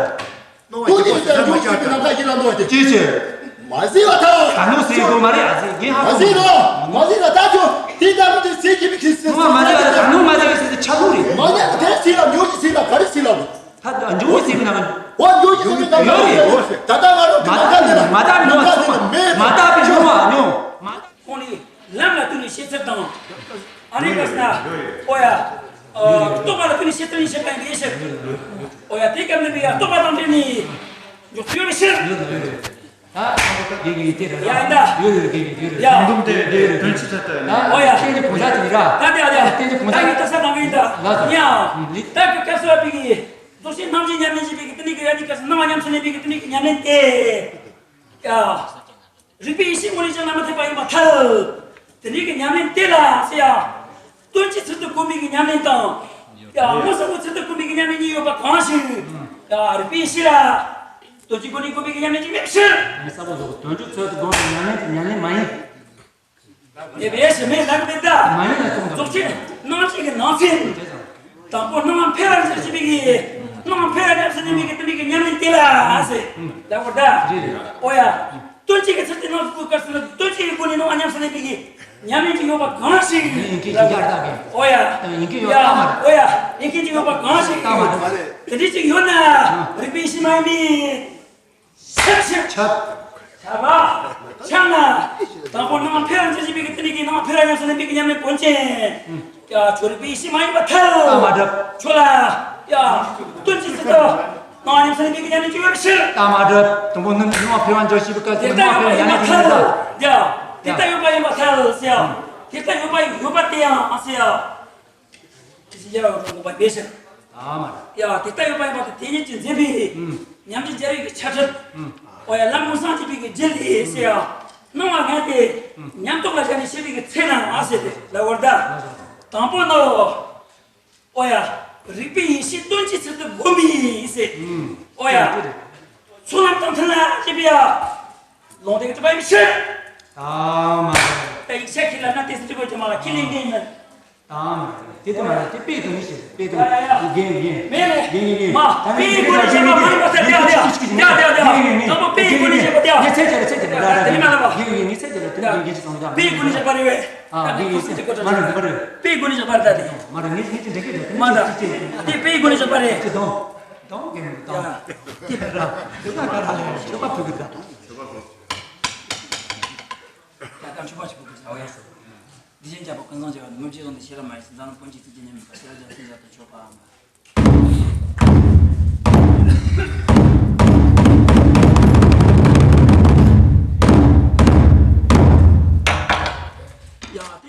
ཐུགས་རྗེ་ཆེ། འབྱུང་བཞི་ཟད་པའི་ནམ་མཁའ་ཡིན་ལ་འདོད་དེ། ཅི་ཕྱིར། མ་ཟད་པར་ཐལ། ད་ནུ་ཟེར་དགོས་མ་རེད་ཨ་ཟེར། རྒན་ཧ་མ་ཟད་ལ། མ་ཟད་ལ་ད་ཁྱོད་དེ་ལྟ་བུ་དེ་ཟེར་གྱི་མི་ཁྱི་ཟེར། ནུ་མ་ཟད་ལ་ད་ནུ་མ་ཟད་ཟེར་ཆ་ལུགས་རེད། མ་ཟད་ལ་དེ་ཟེར་ལ་འབྱུང་བཞི་ཟེར་ལ་ག་རེ་ཟེར་ལ། ད་འབྱུང་བཞི་ཟེར་ན། འོ་འབྱུང་བཞི་ཟེར་ན་ ཡོད་རེད། ད་ལྟ་ང་རང་མ་དག་མ་དག་མྱོང་བ་ཚང་མ་མ་དག་པའི་མྱོང་བ་མྱོང་། མ་དག་ཁོང་ནི་ལམ་ལ་བསྟུན་ནས་ཤེས་ཚུལ་དང་། ཨ་ནི་ག་ཟེར་ན། ཨོ་ཡ། རྟོགས་པ་ལ་བསྟུན་ནས་ཤེས་ཚུལ་ཡིན་ཞེས་པ་ཡིན་པའི་ཕྱིར། ཨོ་ཡ། དེ་སྐབས་ནས་ཡ་རྟོགས་པ་དང་འབྲེལ་ནས་འཇོག་ཚུལ་ཡོད་པའི་ཕྱིར། ད་ཨ་ཁོ་དགེ་རྒན་དེ་རེད། ཡ་ཡིན་ད། ཡོད་ཡོད་དགེ་རྒན་ཡོད་རེད། ཡ་དུམ་དུམ་དེ་དེ་དོན་ཆེ་ཚད་ལྟ་ཡིན། ཨོ་ཡ། བསྟན་རྒྱུ་གོང་ས་ཅིག་ར། ད་དེ་ཨ་དེ་བསྟན་རྒྱུ་གོང་ས་ད་ཡིན་ད་ས་ནང་གི་ཡིན་ད། ལགས་སོ། ཡ། ད་གི་སྐབས་སུ་བ་པི་གི་རྫོགས་ཆེན་རྣམ་འབྱེད་ཉམས་ལེན་བྱེད་པའི་གི་དེ་ནི་གི་ཡ་ནི་སྐབས་སུ་སྣང་བ་ཉམས་སུ་ལེན་པའི་གི་དེ་ནི་གི་ཉམས་ལེན་དེ། ཡ། རིག་པའི་ཡེ་ཤེས་དངོས་གནས་ཀྱང་བླ་མ་ཐེག་པ་ཡིན་པར་ཐལ། དེ་འདྲའི་གི་ཉམས་ལེན་དེ་ལ་ཟེར་ཡང་། དོན་སྤྱིའི་ཚུལ་དུ་བསྒོམ་པའི་གི་ཉམས་ལེན་དང་། ཡང་མངོན་སུམ་གྱི་ཚུལ་དུ་བསྒོམ་པའི་གི་ཉམས་ལེན་གཉིས་ཡོད་པ་གང་ཞིག་ཡང་རིག་པའི་ཡེ་ཤེས་ལ། དོན་སྤྱིའི་སྒོ་ནས་བསྒོམ་པའི་གི་ཉམས་ལེན་གཅིག་མེད་ཕྱིར། ངས་གསལ་པོ་བཟོ་གི། དོན་སྤྱིའི་ཚུལ་དུ་བསྒོམ་པའི་ཉམས་ལེན་དེ་ཉམས་ལེན་མ་ཡིན། དེ་བས་ཞེ་མེད་ལགས་མེད་ད། མ་ཡིན་ལ་ཅུང་ཙམ། རྫོགས་ཆེན་རྣམ་འབྱེད་ཀྱི་ནང་ཚན། དང་པོ་སྣང་བ་འཕེལ་བར་འགྱུར་ཞེས་པའི་གི། སྣང་བ་འཕེལ་བར་ཉམས་སུ་ལེན་པའི་གི་དེ་འདྲའི་གི་ཉམས་ལེན་དེ་ལ་ཟེར། ལགས་པར་ད། རེད་རེད། ཨོ་ཡ། དོན་སྤྱི་གི་ཚུལ་དེ་སྣང་ཚུལ་དུ་དཀར་ཟེར་ན་དོན་སྤྱི་གི་སྒོ་ནས་སྣང་བ་ཉམས་སུ་ལེན་པའི་གི་ཉམས་ལེན་གྱི་ཡོད་པ་གང་ཞིག་ཡིན་གྱི་ཡོད་ད་གི། ཨོ་ཡ། ཡིན་གྱི་ཡོད་ད་མ་རེད། ཨོ་ཡ། ཡིན་གྱི་ཡོད་པ་གང་ཞིག་ད་མ་རེད། དེ་འདྲའི་ཅིག་ཡོད་ན་རིག་པའི་ཡེ་ཤེས་མ་ཡིན་པའི། ཁྱབ་ཁྱབ། ཁྱབ་པ། ཁྱབ་ན། དང་པོ་སྣང་བ་འཕེལ་བར་འགྱུར་ཞེས་པའི་གི་དེ་ནི་གི་སྣང་བ་འཕེལ་བར་ཉམས་སུ་ལེན་པའི་གི་ཉམས་ལེན་དོན་ཅན། ཡ་ཁྱོད་རིག་པའི་ཡེ་ཤེས་མ་ཡིན་པར་ཐལ། ད་མ་གྲུབ། ཁྱོད་ལ། ཡ། དོན་སྤྱིའི་ཚུལ་དུ། སྣང་བ་ཉམས་སུ་ལེན་པའི་གི་ཉམས་ལེན་ཅིག་ཡོད་པའི་ཕྱིར། ད་མ་གྲུབ། དང་པོ་སྣང་སྣང་བ་འཕེལ་བར་འགྱུར་ཞེས་པའི་སྐབས་དེ་ལྟར་ཡོད་པ་ཡིན་པར་ཐལ། ཡ། དེ་ལྟར་ཡོད་པ་ཡིན་པར་ཐལ་ཟེར་ཡ། དེ་ལྟར་ཡོད་པ་ཡོད་པ་དེ་ཡང་ཟེར་ཡ། ཁྱེད་ཀྱིས་ཡར་བ་དགོངས་པ་མེད་ཟེར། ཨ་མ། ཡ་དེ་ལྟར་ཡོད་པ་ཡིན་པ་དེ་དེ་ཉིད་ཀྱིས་འཛིན་པའི་ཨུམ། ཉམས་ཀྱི་སྦྱར་བའི་གི་ཆ་ཁྲིད། ཨུམ། ཨོ་ཡ་ལམ་མངོན་སུམ་བྱེད་པའི་གི་རྒྱུ་ལས་ཟེར་ཡ། སྣང་བ་ལྔ་དེ་ཨུམ། ཉམས་རྟོགས་ལ་བཞག་ནས་བཤད་པའི་གི་ཚེ་ན་ཨ་ཟེར་ཏེ་ལབ་པར་གདའ། དང་པོ་ནི། ཨོ་ཡ། རིག་པའི་ཡེ་ཤེས་དོན་སྤྱིའི་ཚུལ་དུ་བསྒོམ་པའི་ཟེར། ཨུམ། ཨོ་ཡ། ཚོགས་ལམ་དང་མཐུན་ལ་བྱེད་པའི་ཡ། ལུང་དེ་གི་གྲུབ་པ་ཡིན་ཕྱིར། ད་མ་རེད། ད་ཡིག་ཆ་ཁྱེར་ལ་ན་ཏེ་སི་འབྲི་དགོས་ཀྱི་མ་ལ་ཁྱི་ལེན་གྱི་ཡིན། ད་མ་རེད། དེ་ལྟ་མ་རེད། དེ་དཔེ་དོན་ཞིག་དཔེ་དོན། ཡ་ཡ་ཡ། རྒན་རྒན། མེད་མེད། རྒན་རྒན་རྒན། མ། ད་དཔེའི་སྒོ་ནས་བཤད་པ་མ་ཡིན་པ་ཟེར། ཡ་ཡ་ཡ། ཡ་ཡ་ཡ། དང་པོ་དཔེའི་སྒོ་ནས་བཤད་པ་དེ། ངས་ཚད་བཅད་ལ་ཚད་བཅད་ལ་ར་ར་ར། དེ་མ་ལབ་པ། རྒན་རྒན། ངས་ཚད་བཅད་ལ་དེ་རྒན་རྒན་ཞིག་སོང་ད། དཔེའི་སྒོ་ནས་བཤད་པ་རེད་བས། ཨ་རྒན་རྒན། ཚད་མ་རེད་མ་རེད། དཔེའི་སྒོ་ནས་བཤད་པ་རེད་ད་དེ། མ་རེད། ངས་ངས་ཚད་འདྲ་གི་རེད། མ་ད། དེ་དཔེའི་སྒོ་ནས་བཤད་པ་རེད། ཚད་དང་། དང་གི་མི་དང་། དེ་ལ་ར་དེ་ལ་ག་ར་ལས་ཆོས་པ་ཕུག་གི་ད། ད་ལྟ་ཆོས་པ་ཞིག་ཕུག་གི་ཟ་བ་ཡ། དེ་བཞིན་རྒྱལ་པོ་ཀུན་བཟང་རྒྱལ་བ་ནི་ངོ་བཅས་བཟུང་སྟེ་ཤེས་རབ་མ་ཡིན་ཟེར། འཛམ་གླིང་ཀུན་གྱི་ཚིག་རྒྱན་ཉམས་མེད་པ་ཤེས་རབ་རྒྱལ་བ་སེང་གེ་ཆོས་པའམ། ཡ་དེ།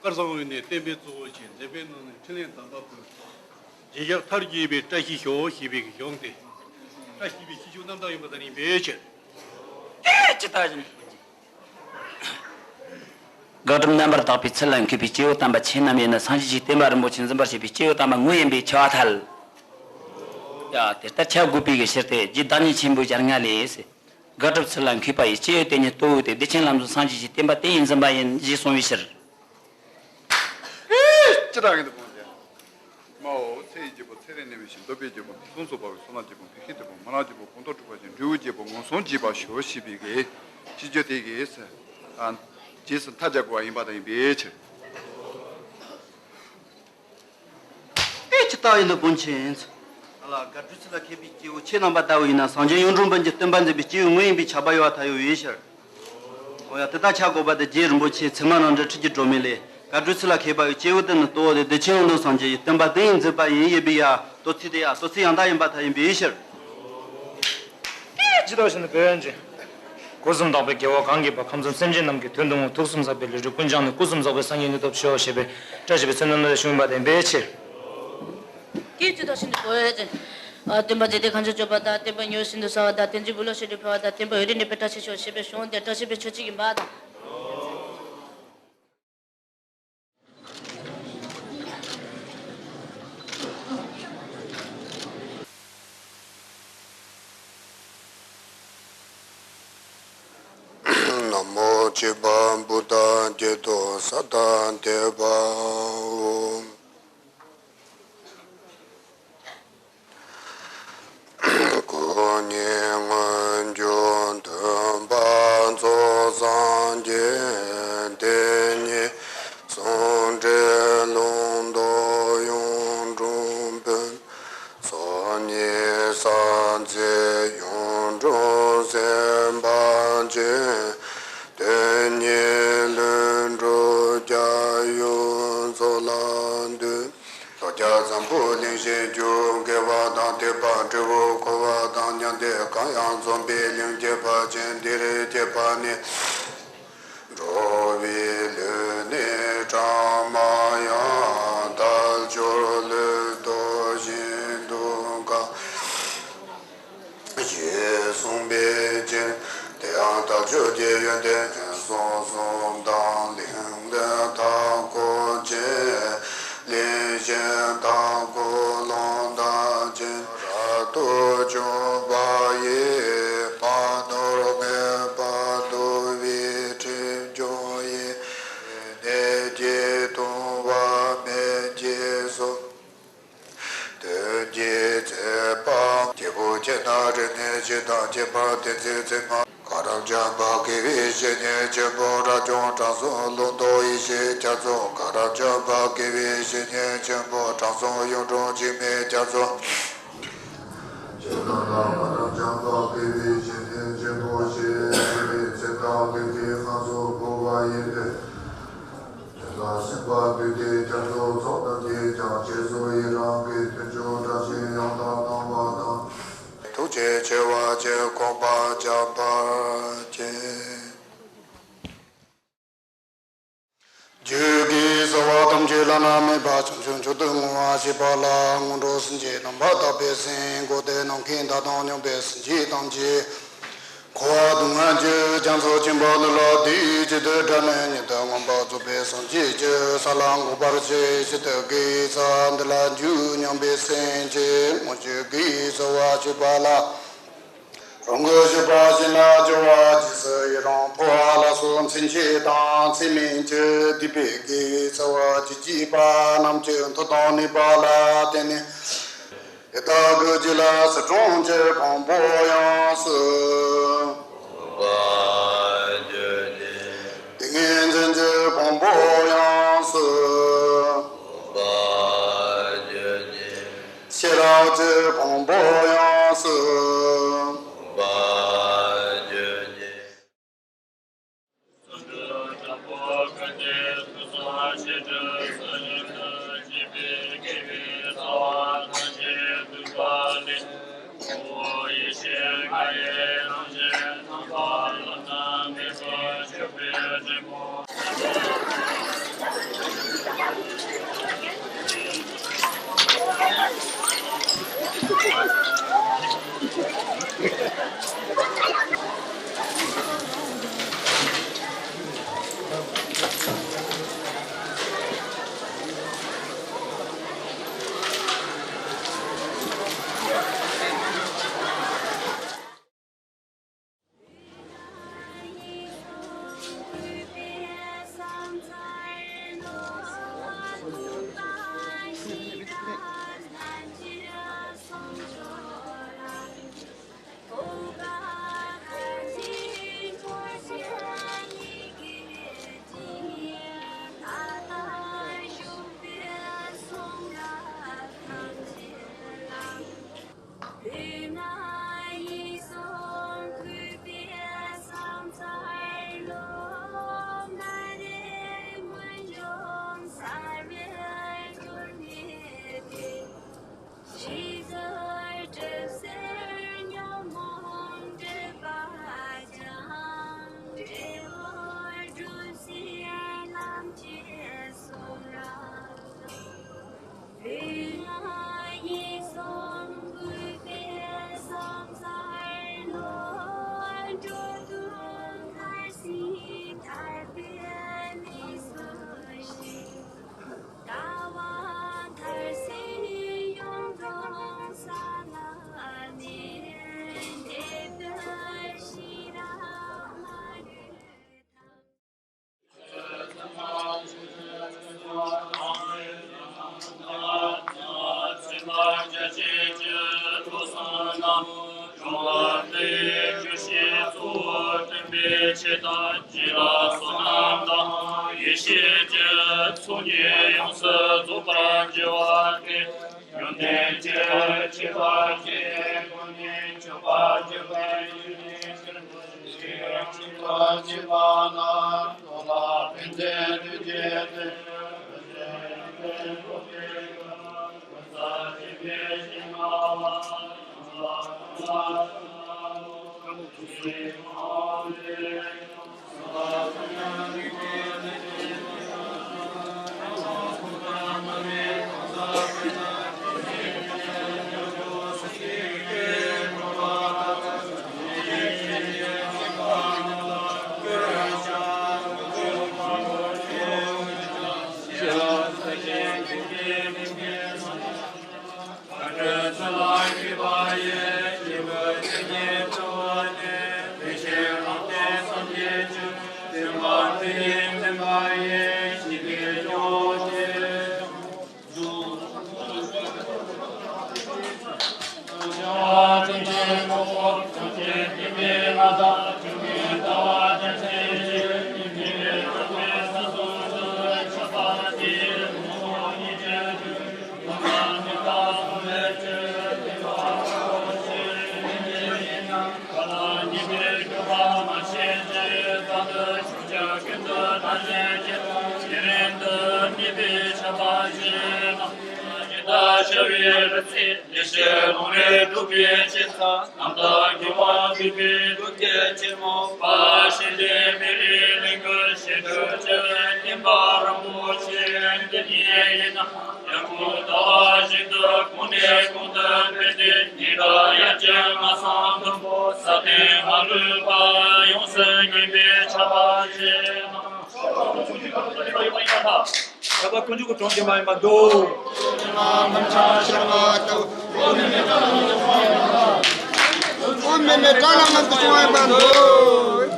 དཀར་གསང་བའི་གནས་བསྟན་པའི་གཙོ་བོ་ཆེ། འཛིན་པའི་ནང་ནས་འཕྲིན་ལས་དམ་པ་པོས། རྗེས་ཆགས་མཐར་གྱིས་པའི་བཀྲ་ཤིས་ཤོག་ཞེས་པའི་གཞུང་སྟེ། བཀྲ་ཤིས་པའི་ཁྱེའུ་རྣམ་དག་ཡིན་པ་དང་ཡིན་པའི་ཕྱིར། དེ་ཇི་ལྟ་བཞིན། དགག་སྒྲུབ་རྣམ་པར་དག་པའི་ཚུལ་ལ་མཁས་པའི་སྐྱེས་བུ་དམ་པ་ཆེ་རྣམས་ཡིན་ན། སངས་རྒྱས་ཀྱི་བསྟན་པ་རིན་པོ་ཆེ་འཛིན་པར་བྱེད་པའི་སྐྱེས་བུ་དམ་པ་དངོས་ཡིན་པས་ཁྱབ་པར་ཐལ། ཡ། དེ་ལྟར་ཁྱབ་དགོས་པའི་གི་ཕྱིར་ཏེ། རྗེ་བདག་ཉིད་ཆེན་པོའི་ཞལ་སྔ་ལས། དགག་སྒྲུབ་ཚུལ་ལ་མཁས་པ་ཡི། སྐྱེས་བུ་དེ་ཉིད་ལྟོ་བོ་སྟེ། བདེ་ཆེན་ལམ་གསུམ་སངས་རྒྱས་ཀྱི་བསྟན་པ་དེ་ཡི་འཛིན་པ་ཡིན། ཞེས་གསུངས་པའི་ཕྱིར། ཅི་ལྟར་ཡིན་དུ་སྤོང་ཞེས། མའོ། ཚེ་ཡི་རྒྱལ་པོ་ཚེ་རིང་ནད་མེད་ཞིང་། འདོད་པའི་རྒྱལ་པོ་ཕུན་སུམ་ཚོགས་པ་ཡི། བསོད་ནམས་རྒྱལ་པོ་འཕེལ་ཞིང་རྒྱས་པ། མ་ལུས་རྒྱལ་པོ་ཀུན་ཏུ་འགྲུབ་པ་ཡི། འབྲས་བུ་རྒྱལ་པོ་ངན་སོང་འཇིག་པར་ཤོག་ཞེས་པའི་གི་ཤིས་བརྗོད་དེ་གིས། ཨ། རྗེས་སུ་མཐའ་རྒྱག་དགོས་པ་ཡིན་པ་དང་ཡིན་པའི་ཕྱིར། དེ་ཇི་ལྟ་བ་ཡིན་དུ་སྤོང་ཞེས། ཨ་ལ། དགག་སྒྲུབ་ཚུལ་ལ་མཁས་པའི་སྐྱེས་བུ་ཆེ་རྣམ་པ་ལྟ་བུ་ཡིན་ན། སངས་རྒྱས་གཡུང་དྲུང་བོན་གྱི་བསྟན་པ་འཛིན་པའི་སྐྱེས་བུ་དངོས་ཡིན་པས་ཁྱབ་པ་ཡོད་པར་ཐལ་ཡོད་པའི་ཕྱིར། འོ་ཡ། དེ་ལྟར་ཁྱབ་དགོས་པ་དེ་རྗེ་རིན་པོ་ཆེ་ཚད་མ་རང་གྲོལ་ཁྲིད་ཀྱི་སྒྲོན་མེ་ལས། དགག་སྒྲུབ་ཚུལ་ལ་མཁས་པ་ཡི། སྐྱེས་བུ་དེ་ནི་ལྟོ་བོ་སྟེ། བདེ་ཆེན་ཡོན་ཏན་སངས་རྒྱས་ཀྱི། བསྟན་པ་དེ་ཡི་འཛིན་པ་ཡིན། ཞེས་པའི་ཡ། ལྟོ་ཚིག་དེ་ཡ། ལྟོ་ཚིག་ཡང་དག་ཡིན་པར་ཐལ་ཡིན་པའི་ཕྱིར། ཇི་ལྟར་ཞེ་ན། བོན་གྱི་སྒོ་གསུམ་དག་པའི་དགེ་བ་གང་བགྱིས་པ། ཁམས་གསུམ་སེམས་ཅན་རྣམས་ཀྱི་དོན་དུ་ངོ་། ཐུགས་གསུམ་ཟབ་པའི་ལས་སྒྲིབ་ཀུན་སྦྱངས་ནས། སྐུ་གསུམ་རྫོགས་པའི་སངས་རྒྱས་ཉིད་ཐོབ་ཤོག་ཞེས་པའི་བཀྲ་ཤིས་པའི་ཚིག་རྣམས་ལ་ཞུས་པ་དེ་ཡིན་པའི་ཕྱིར། ཀྱེ་ཇི་ལྟར་ཞེ་ན། བོན་གྱི། ཨ། སྟོན་པ་ཚེ་འདས་གངས་ཅན་ལྗོངས་པ་དང་། བསྟན་པ་མྱུར་ཞིང་དུ་གསལ་བ་དང་། བསྟན་འཛིན་བུ་སློབ་ཤིན་ཏུ་འཕེལ་བ་དང་། བསྟན་པ་ཡུན་རིང་གནས་པའི་བཀྲ་ཤིས་ཤོག་ཞེས་པའི་གཞུང་དེ་བཀྲ་ཤིས་པའི་མཆོད་ཅིག་ཡིན་པ་དང་། ན་མོ། གཅིག་པ་བུདྡྷ་ཀྱེ་ཏོ་ས་ཏྭ་ཐེ་བྷ་འོ། སྐུ་གཉིས་མངོན་གྱུར་སྟོན་པ་ཚོགས་བསགས་ཀྱི། དེ་ཉིད་ཟུང་འབྲེལ་ལུང་རྟོགས་གཡུང་དྲུང་བོན། ཚོགས་གཉིས་གསལ་མཛད་གཡུང་དྲུང་སེམས་དཔའ་ཆེན། དེ་ཉིད་ལྷུན་གྲུབ་རྒྱལ་ཡུམ་ཚོགས་ལ་འདུད། ལོ་བརྒྱ་འཛམ་བུ་གླིང་གཞིས་བཞུགས། དགེ་བ་དང་བདེ་བ་འབྲས་བུ་འཁོར་བ་དང་མྱང་འདས་གང་ཡང་འཛོམས་པའི་གླིང་ཁྱད་པར་ཅན་འདིར་སྐྱེས་པ་ནི། འགྲོ་བའི་ལུས་ནི་ཕྲ་མ་ཡང་། དལ་འབྱོར་ལུས་ལྡོག་བཞིན་དུ་གང་། ཞེས་གསུངས་པའི་ཕྱིར། དེ་ཡང་དལ་འབྱོར་གྱི་ཡོན་ཏན་ཅན་སོ་གསུམ་དང་། གླིང་མཐའ་འཁོབ་ཅིང་གླིང་བཞི་མཐའ་འཁོབ་ཀློང་དག་ཅན། རབ་ཏུ་བྱུང་བ་ཡི། བར་དོར་ངེས་པར་དུ་བའི་ཁྲིམས་སྐྱོང་ཡི། ནད་ཀྱིས་གདུང་བ་མེད་ཅིང་སོ། དོན་གྱི་མཛད་པ། སྐྱེས་བུ་ཁྱེད་རྣམས་རིང་ནས་ཇི་ལྟར་མཁྱེན་པ། དེ་ཚེ་ཚད་མ། གར་འཁྱམས་པ་དགེ་བའི་བཤེས་གཉེན་ཆེན་པོ་རབ་བྱུང་དྲང་སྲོང་ལུང་རྟོགས་ཡེ་ཤེས་རྒྱ་མཚོ། གར་འཁྱམས་པ་དགེ་བའི་བཤེས་གཉེན་ཆེན་པོ་དྲང་སྲོང་གཡུང་དྲུང་འཇིགས་མེད་རྒྱ་མཚོ། ཁྱེད་རྣམས་ལ་གར་འཁྱམས་པ་དགེ་བའི་བཤེས་གཉེན་ཆེན་པོ་ཞེས་བྱ་བའི་ཚེ་དང་དུས་ཀྱི་ཁམས་སུ་འབོད་པ་ཡིན་ཏེ། དེ་ལ་གཟིགས་པ་དུས་མཐའི་རྒྱ་མཚོའི་ཚོགས་རྣམས་ཀྱིས་ཀྱང་། རྗེས་སུ་ཡི་རང་གི་མཐུན་འཇུག་བཀྲ་ཤིས་ཡང་དག་གནང་བ་དང་། ཐུགས་རྗེ་ཆེ་བ་ཆེ་དགོངས་པ་རྒྱ་བར་ཆེ། རྒྱུད་ཀྱི་རྩ་བ་ཐམས་ཅད་བླ་ན་མེད་པ་བྱང་ཆུབ་མཆོག་ཏུ་བསྔོ་བ་ཞེས་པ་ལ། སྔོན་འགྲོ་སེམས་བསྐྱེད་རྣམ་པར་དག་པའི་སེམས། འགོག་བདེན་ནམ་མཁའི་མཐའ་དང་མཉམ་པའི་སེམས་བསྐྱེད་ཐམས་ཅད། འཁོར་བ་སྡུག་བསྔལ་གྱི་རྒྱ་མཚོ་ཆེན་པོ་ལས་ལོག་སྟེ། ཇི་ལྟར་བསྒྲལ་ནས་ཉིད་དུ་མངོན་པར་རྫོགས་པའི་སངས་རྒྱས་ཀྱི་ས་ལ་འགོད་པར་བྱེད། ཇི་ལྟར་དགེ་བའི་རྩ་བ་འདི་ལ་འཇུག་སྙམ་པའི་སེམས་བསྐྱེད། སྔོན་གྱི་དགེ་བའི་རྩ་བ་ཞེས་པ་ལ། རང་གི་སྤྱོད་པ་གཞན་ལ་སྦྱོར་བ། རྗེས་སུ་ཡི་རང་འཕོ་བ་ལ་སོགས་མཚན་བཅས་དང་ཚད་མིན་གྱི་སྡིག་པའི་དགེ་བའི་རྩ་བ་ཇི་བགྱིས་པ་རྣམས་ཀྱི་མཐུ་དང་ནུས་པ་ལ་བརྟེན་ནས། ཡི་དྭགས་ཀྱི་རྒྱུད་ལ་སྲིད་གྲོང་གི་ཕུང་པོ་ཡོངས་སུ། ཏིང་ངེ་འཛིན་གྱི་ཕུང་པོ་ཡོངས་སུ། ཤེས་རབ་ཀྱི་ཕུང་པོ་ཡོངས་སུ། ཤེས་ཀྱི་ཚོགས་གཉིས་ཡོངས་སུ་རྫོགས་པར་འགྱུར་བ་སྟེ། ཡོན་ཏན་གྱི་ཁྱད་པར་གྱི་སྒོ་ནས་མཆོད་པར་གྱུར་པའི་ཡུལ་ནས་ཕྱིར་འདུ་ཤེས་ཀྱི་ཁྱད་པར་གྱུར་པ་རྣམས་རྟོགས་ལ་ཕན་བདེ་འདུ་བྱེད་དེ། ཡང་ཁོ་ཟླ་བ་བཞིན་དུ་གོང་ནས་གོང་དུ་འཕེལ་ཏེ། ཉི་ཟླ་ཡར་གྱི་མངའ་སྲང་དུམ་བུ་ས་སྟེང་མ་ལུས་པ་ཡོངས་སུ་ཉམས་པའི་ཆར་པ་བཞིན། ཆར་པ་དཀོན་མཆོག་གི་གྲོང་ཁྱེར་མ་ཡིན་པ་འདུག། ཨོཾ་མི་མི་ཏྲ་ལ་ང་ཚོ་བྱུང་བ་ཡིན་པ་འདུག།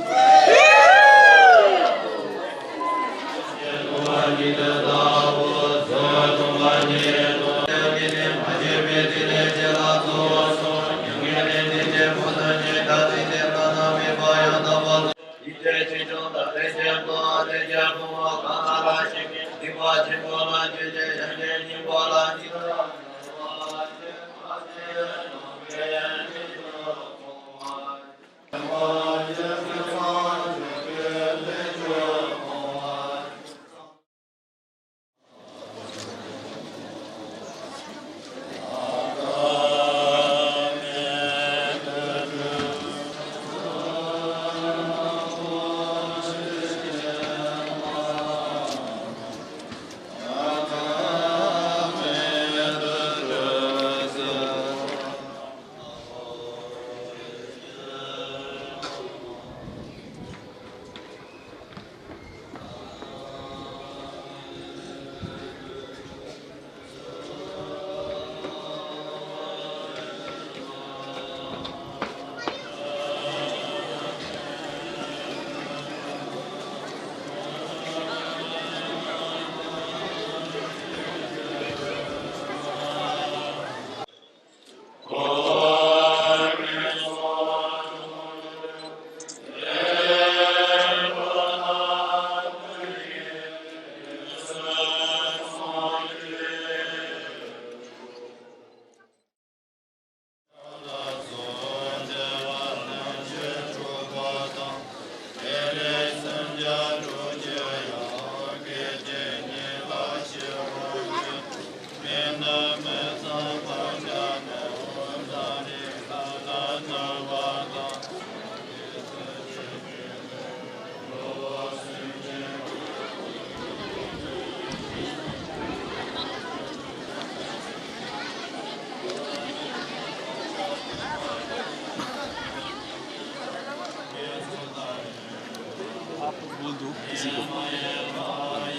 आप बोल दो किसी को।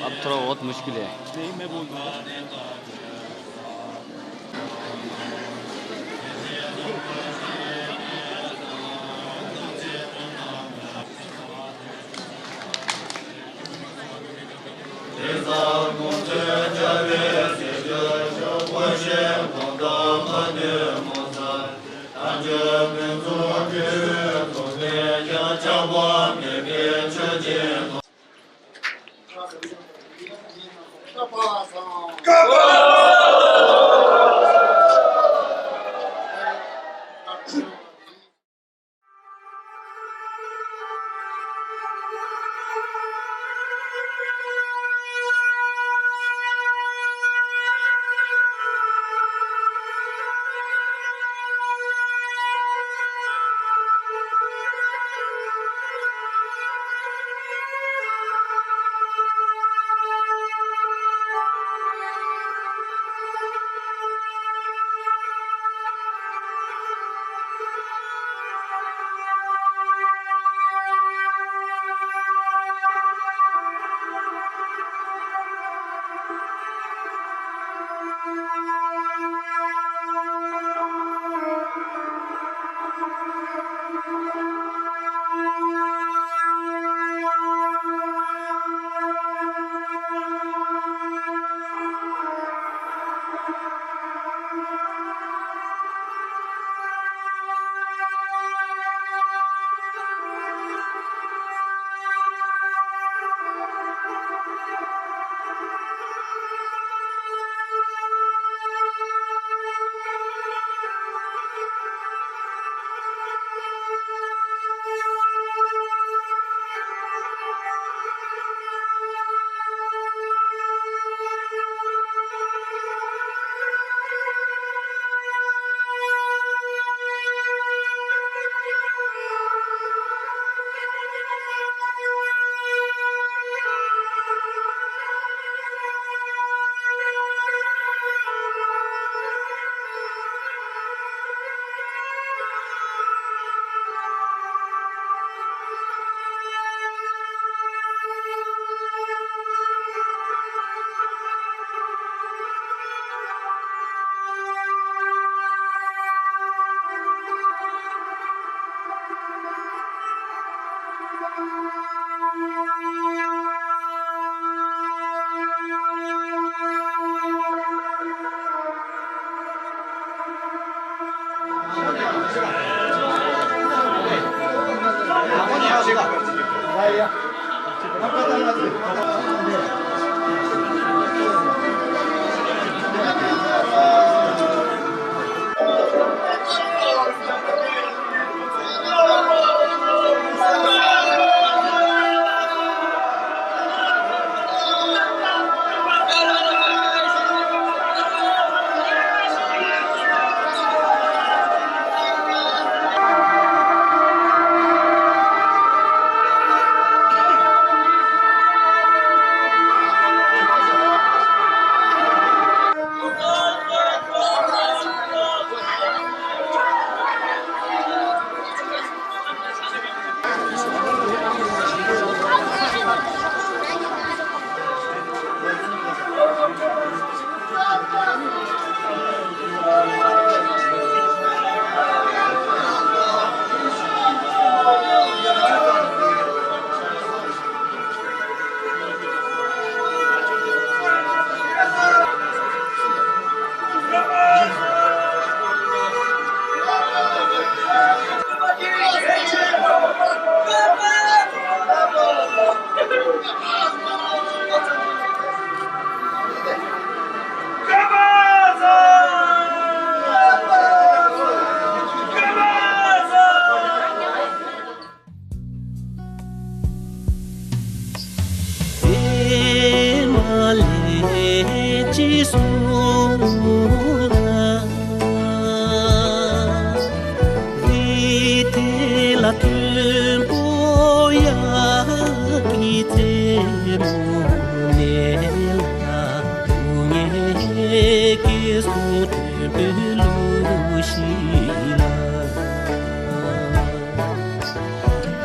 अब थोड़ा बहुत मुश्किल है। नहीं, मैं बोल दूंगा।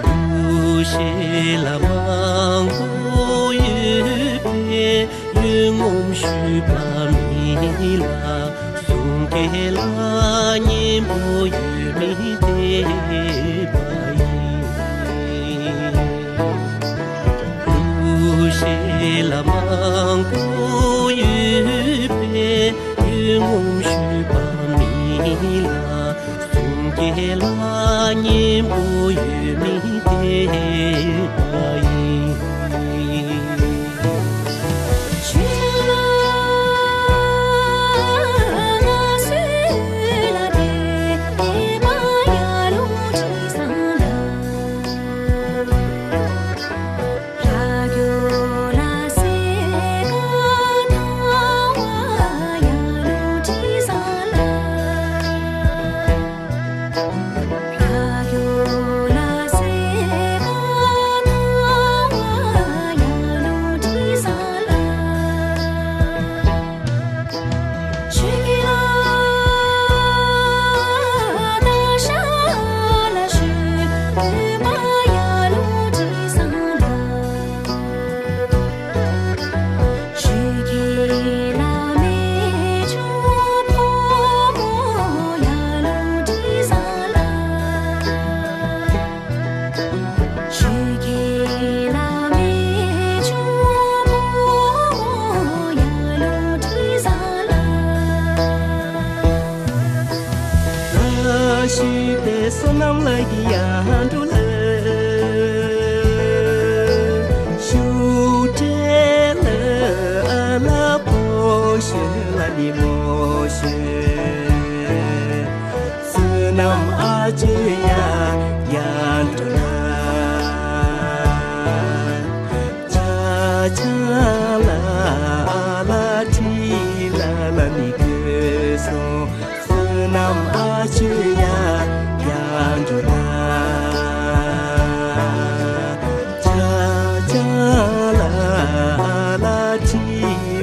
ལུགས་ཤེས་ལ་མང་པོ་ཡོད་པས། ཡུལ་ངོམས་ཞུས་པ་མིན་ལ། གསུང་སྐད་ལ་སྙན་པོ་ཡོད་མི་དད་པ་ཡིན། ལུགས་ཤེས་ལ་མང་པོ་ཡོད་པས། ཡུལ་ངོམས་ཞུས་པ་མིན་ལ། གསུང་སྐད་ལ་སྙན་པོ་ཡོད་མི་དད་པ་ཡིན། ལ་གི་ཡ་འགྲོ་ལ། ཤུ་ཏྲེ་ལ་ཨ་ལ་པོ་ཤེ་ལ་ནི་མོ་ཤེ། བསོད་ནམས་ཨ་ཅེ་ཡ་ཡ་འགྲོ་ལ། ཆ་ཆ་ལ་ཨ་ལ་ཁྲི་ལ་ལ་ནི་གོས་སོང་། བསོད་ནམས་ཨ་ཅེ་ཡ་ཡ་འགྲོ་ལ། ཆ་ཆ་ལ་ཨ་ལ་ཁྲི་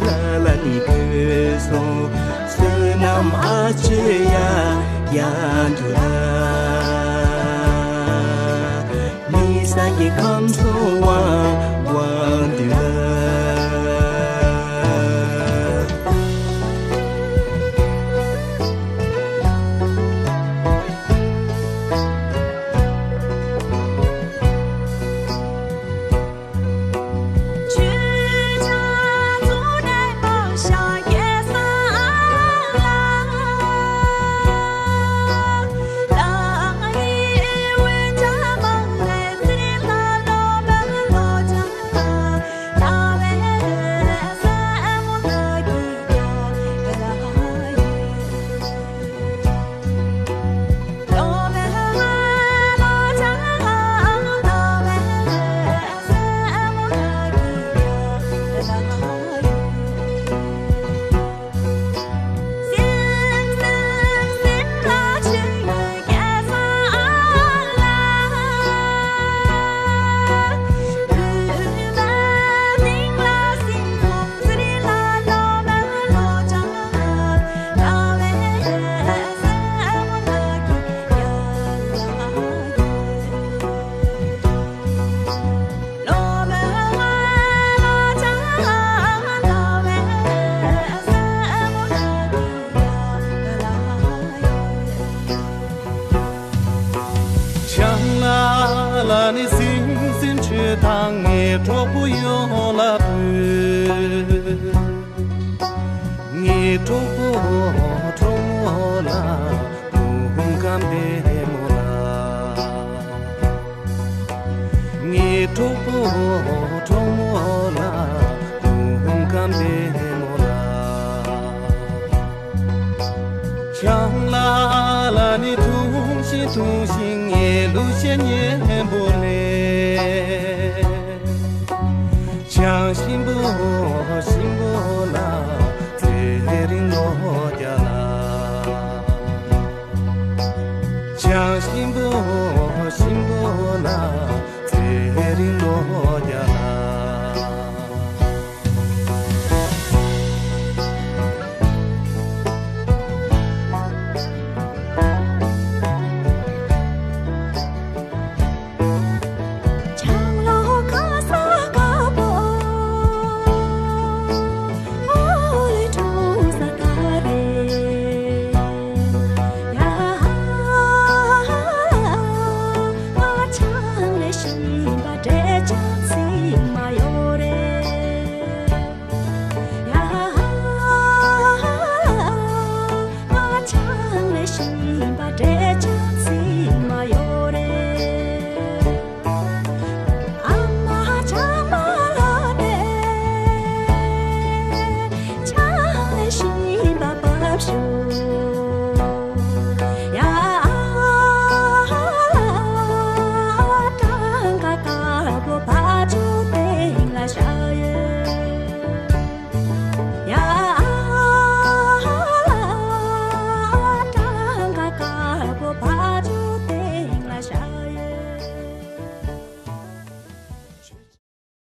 ལ་ལ་ནི་གོས་སོང་། བསོད་ནམས་ཨ་ཅེ་ཡ་ཡ་འགྲོ་ལ། མི་སངས་རྒྱས་ཁམས་གསུམ་དབང་དབང་འདུས་ལ། ཆང་ལ་ལ་ནི་སིང་སིང་ཆུ་དང་ངའི་གྲོགས་པོ་ཡོང་ལ་བུ། ངའི་གྲོགས་པོ་གྲོགས་མོ་ལ་བུ་ཧུང་ཀམ་བདེ་མོ་ལ། ངའི་གྲོགས་པོ་གྲོགས་མོ་ལ་ཧུང་ཀམ་བདེ་མོ་ལ། ཆང་ལ་ལ་ནི་འཐུང་ཞིང་འཐུང་ཞིང་ངའི་ལུས་ཤེས་ཉན་པོ་ལས། ཆང་ཞིམ་པོ་ཞིམ་པོ་ལ་ཚེ་རིང་ལོ་བརྒྱ་ལ། ཆང་ཞིམ་པོ་ཞིམ་པོ་ལ་ཚེ་རིང་ལོ་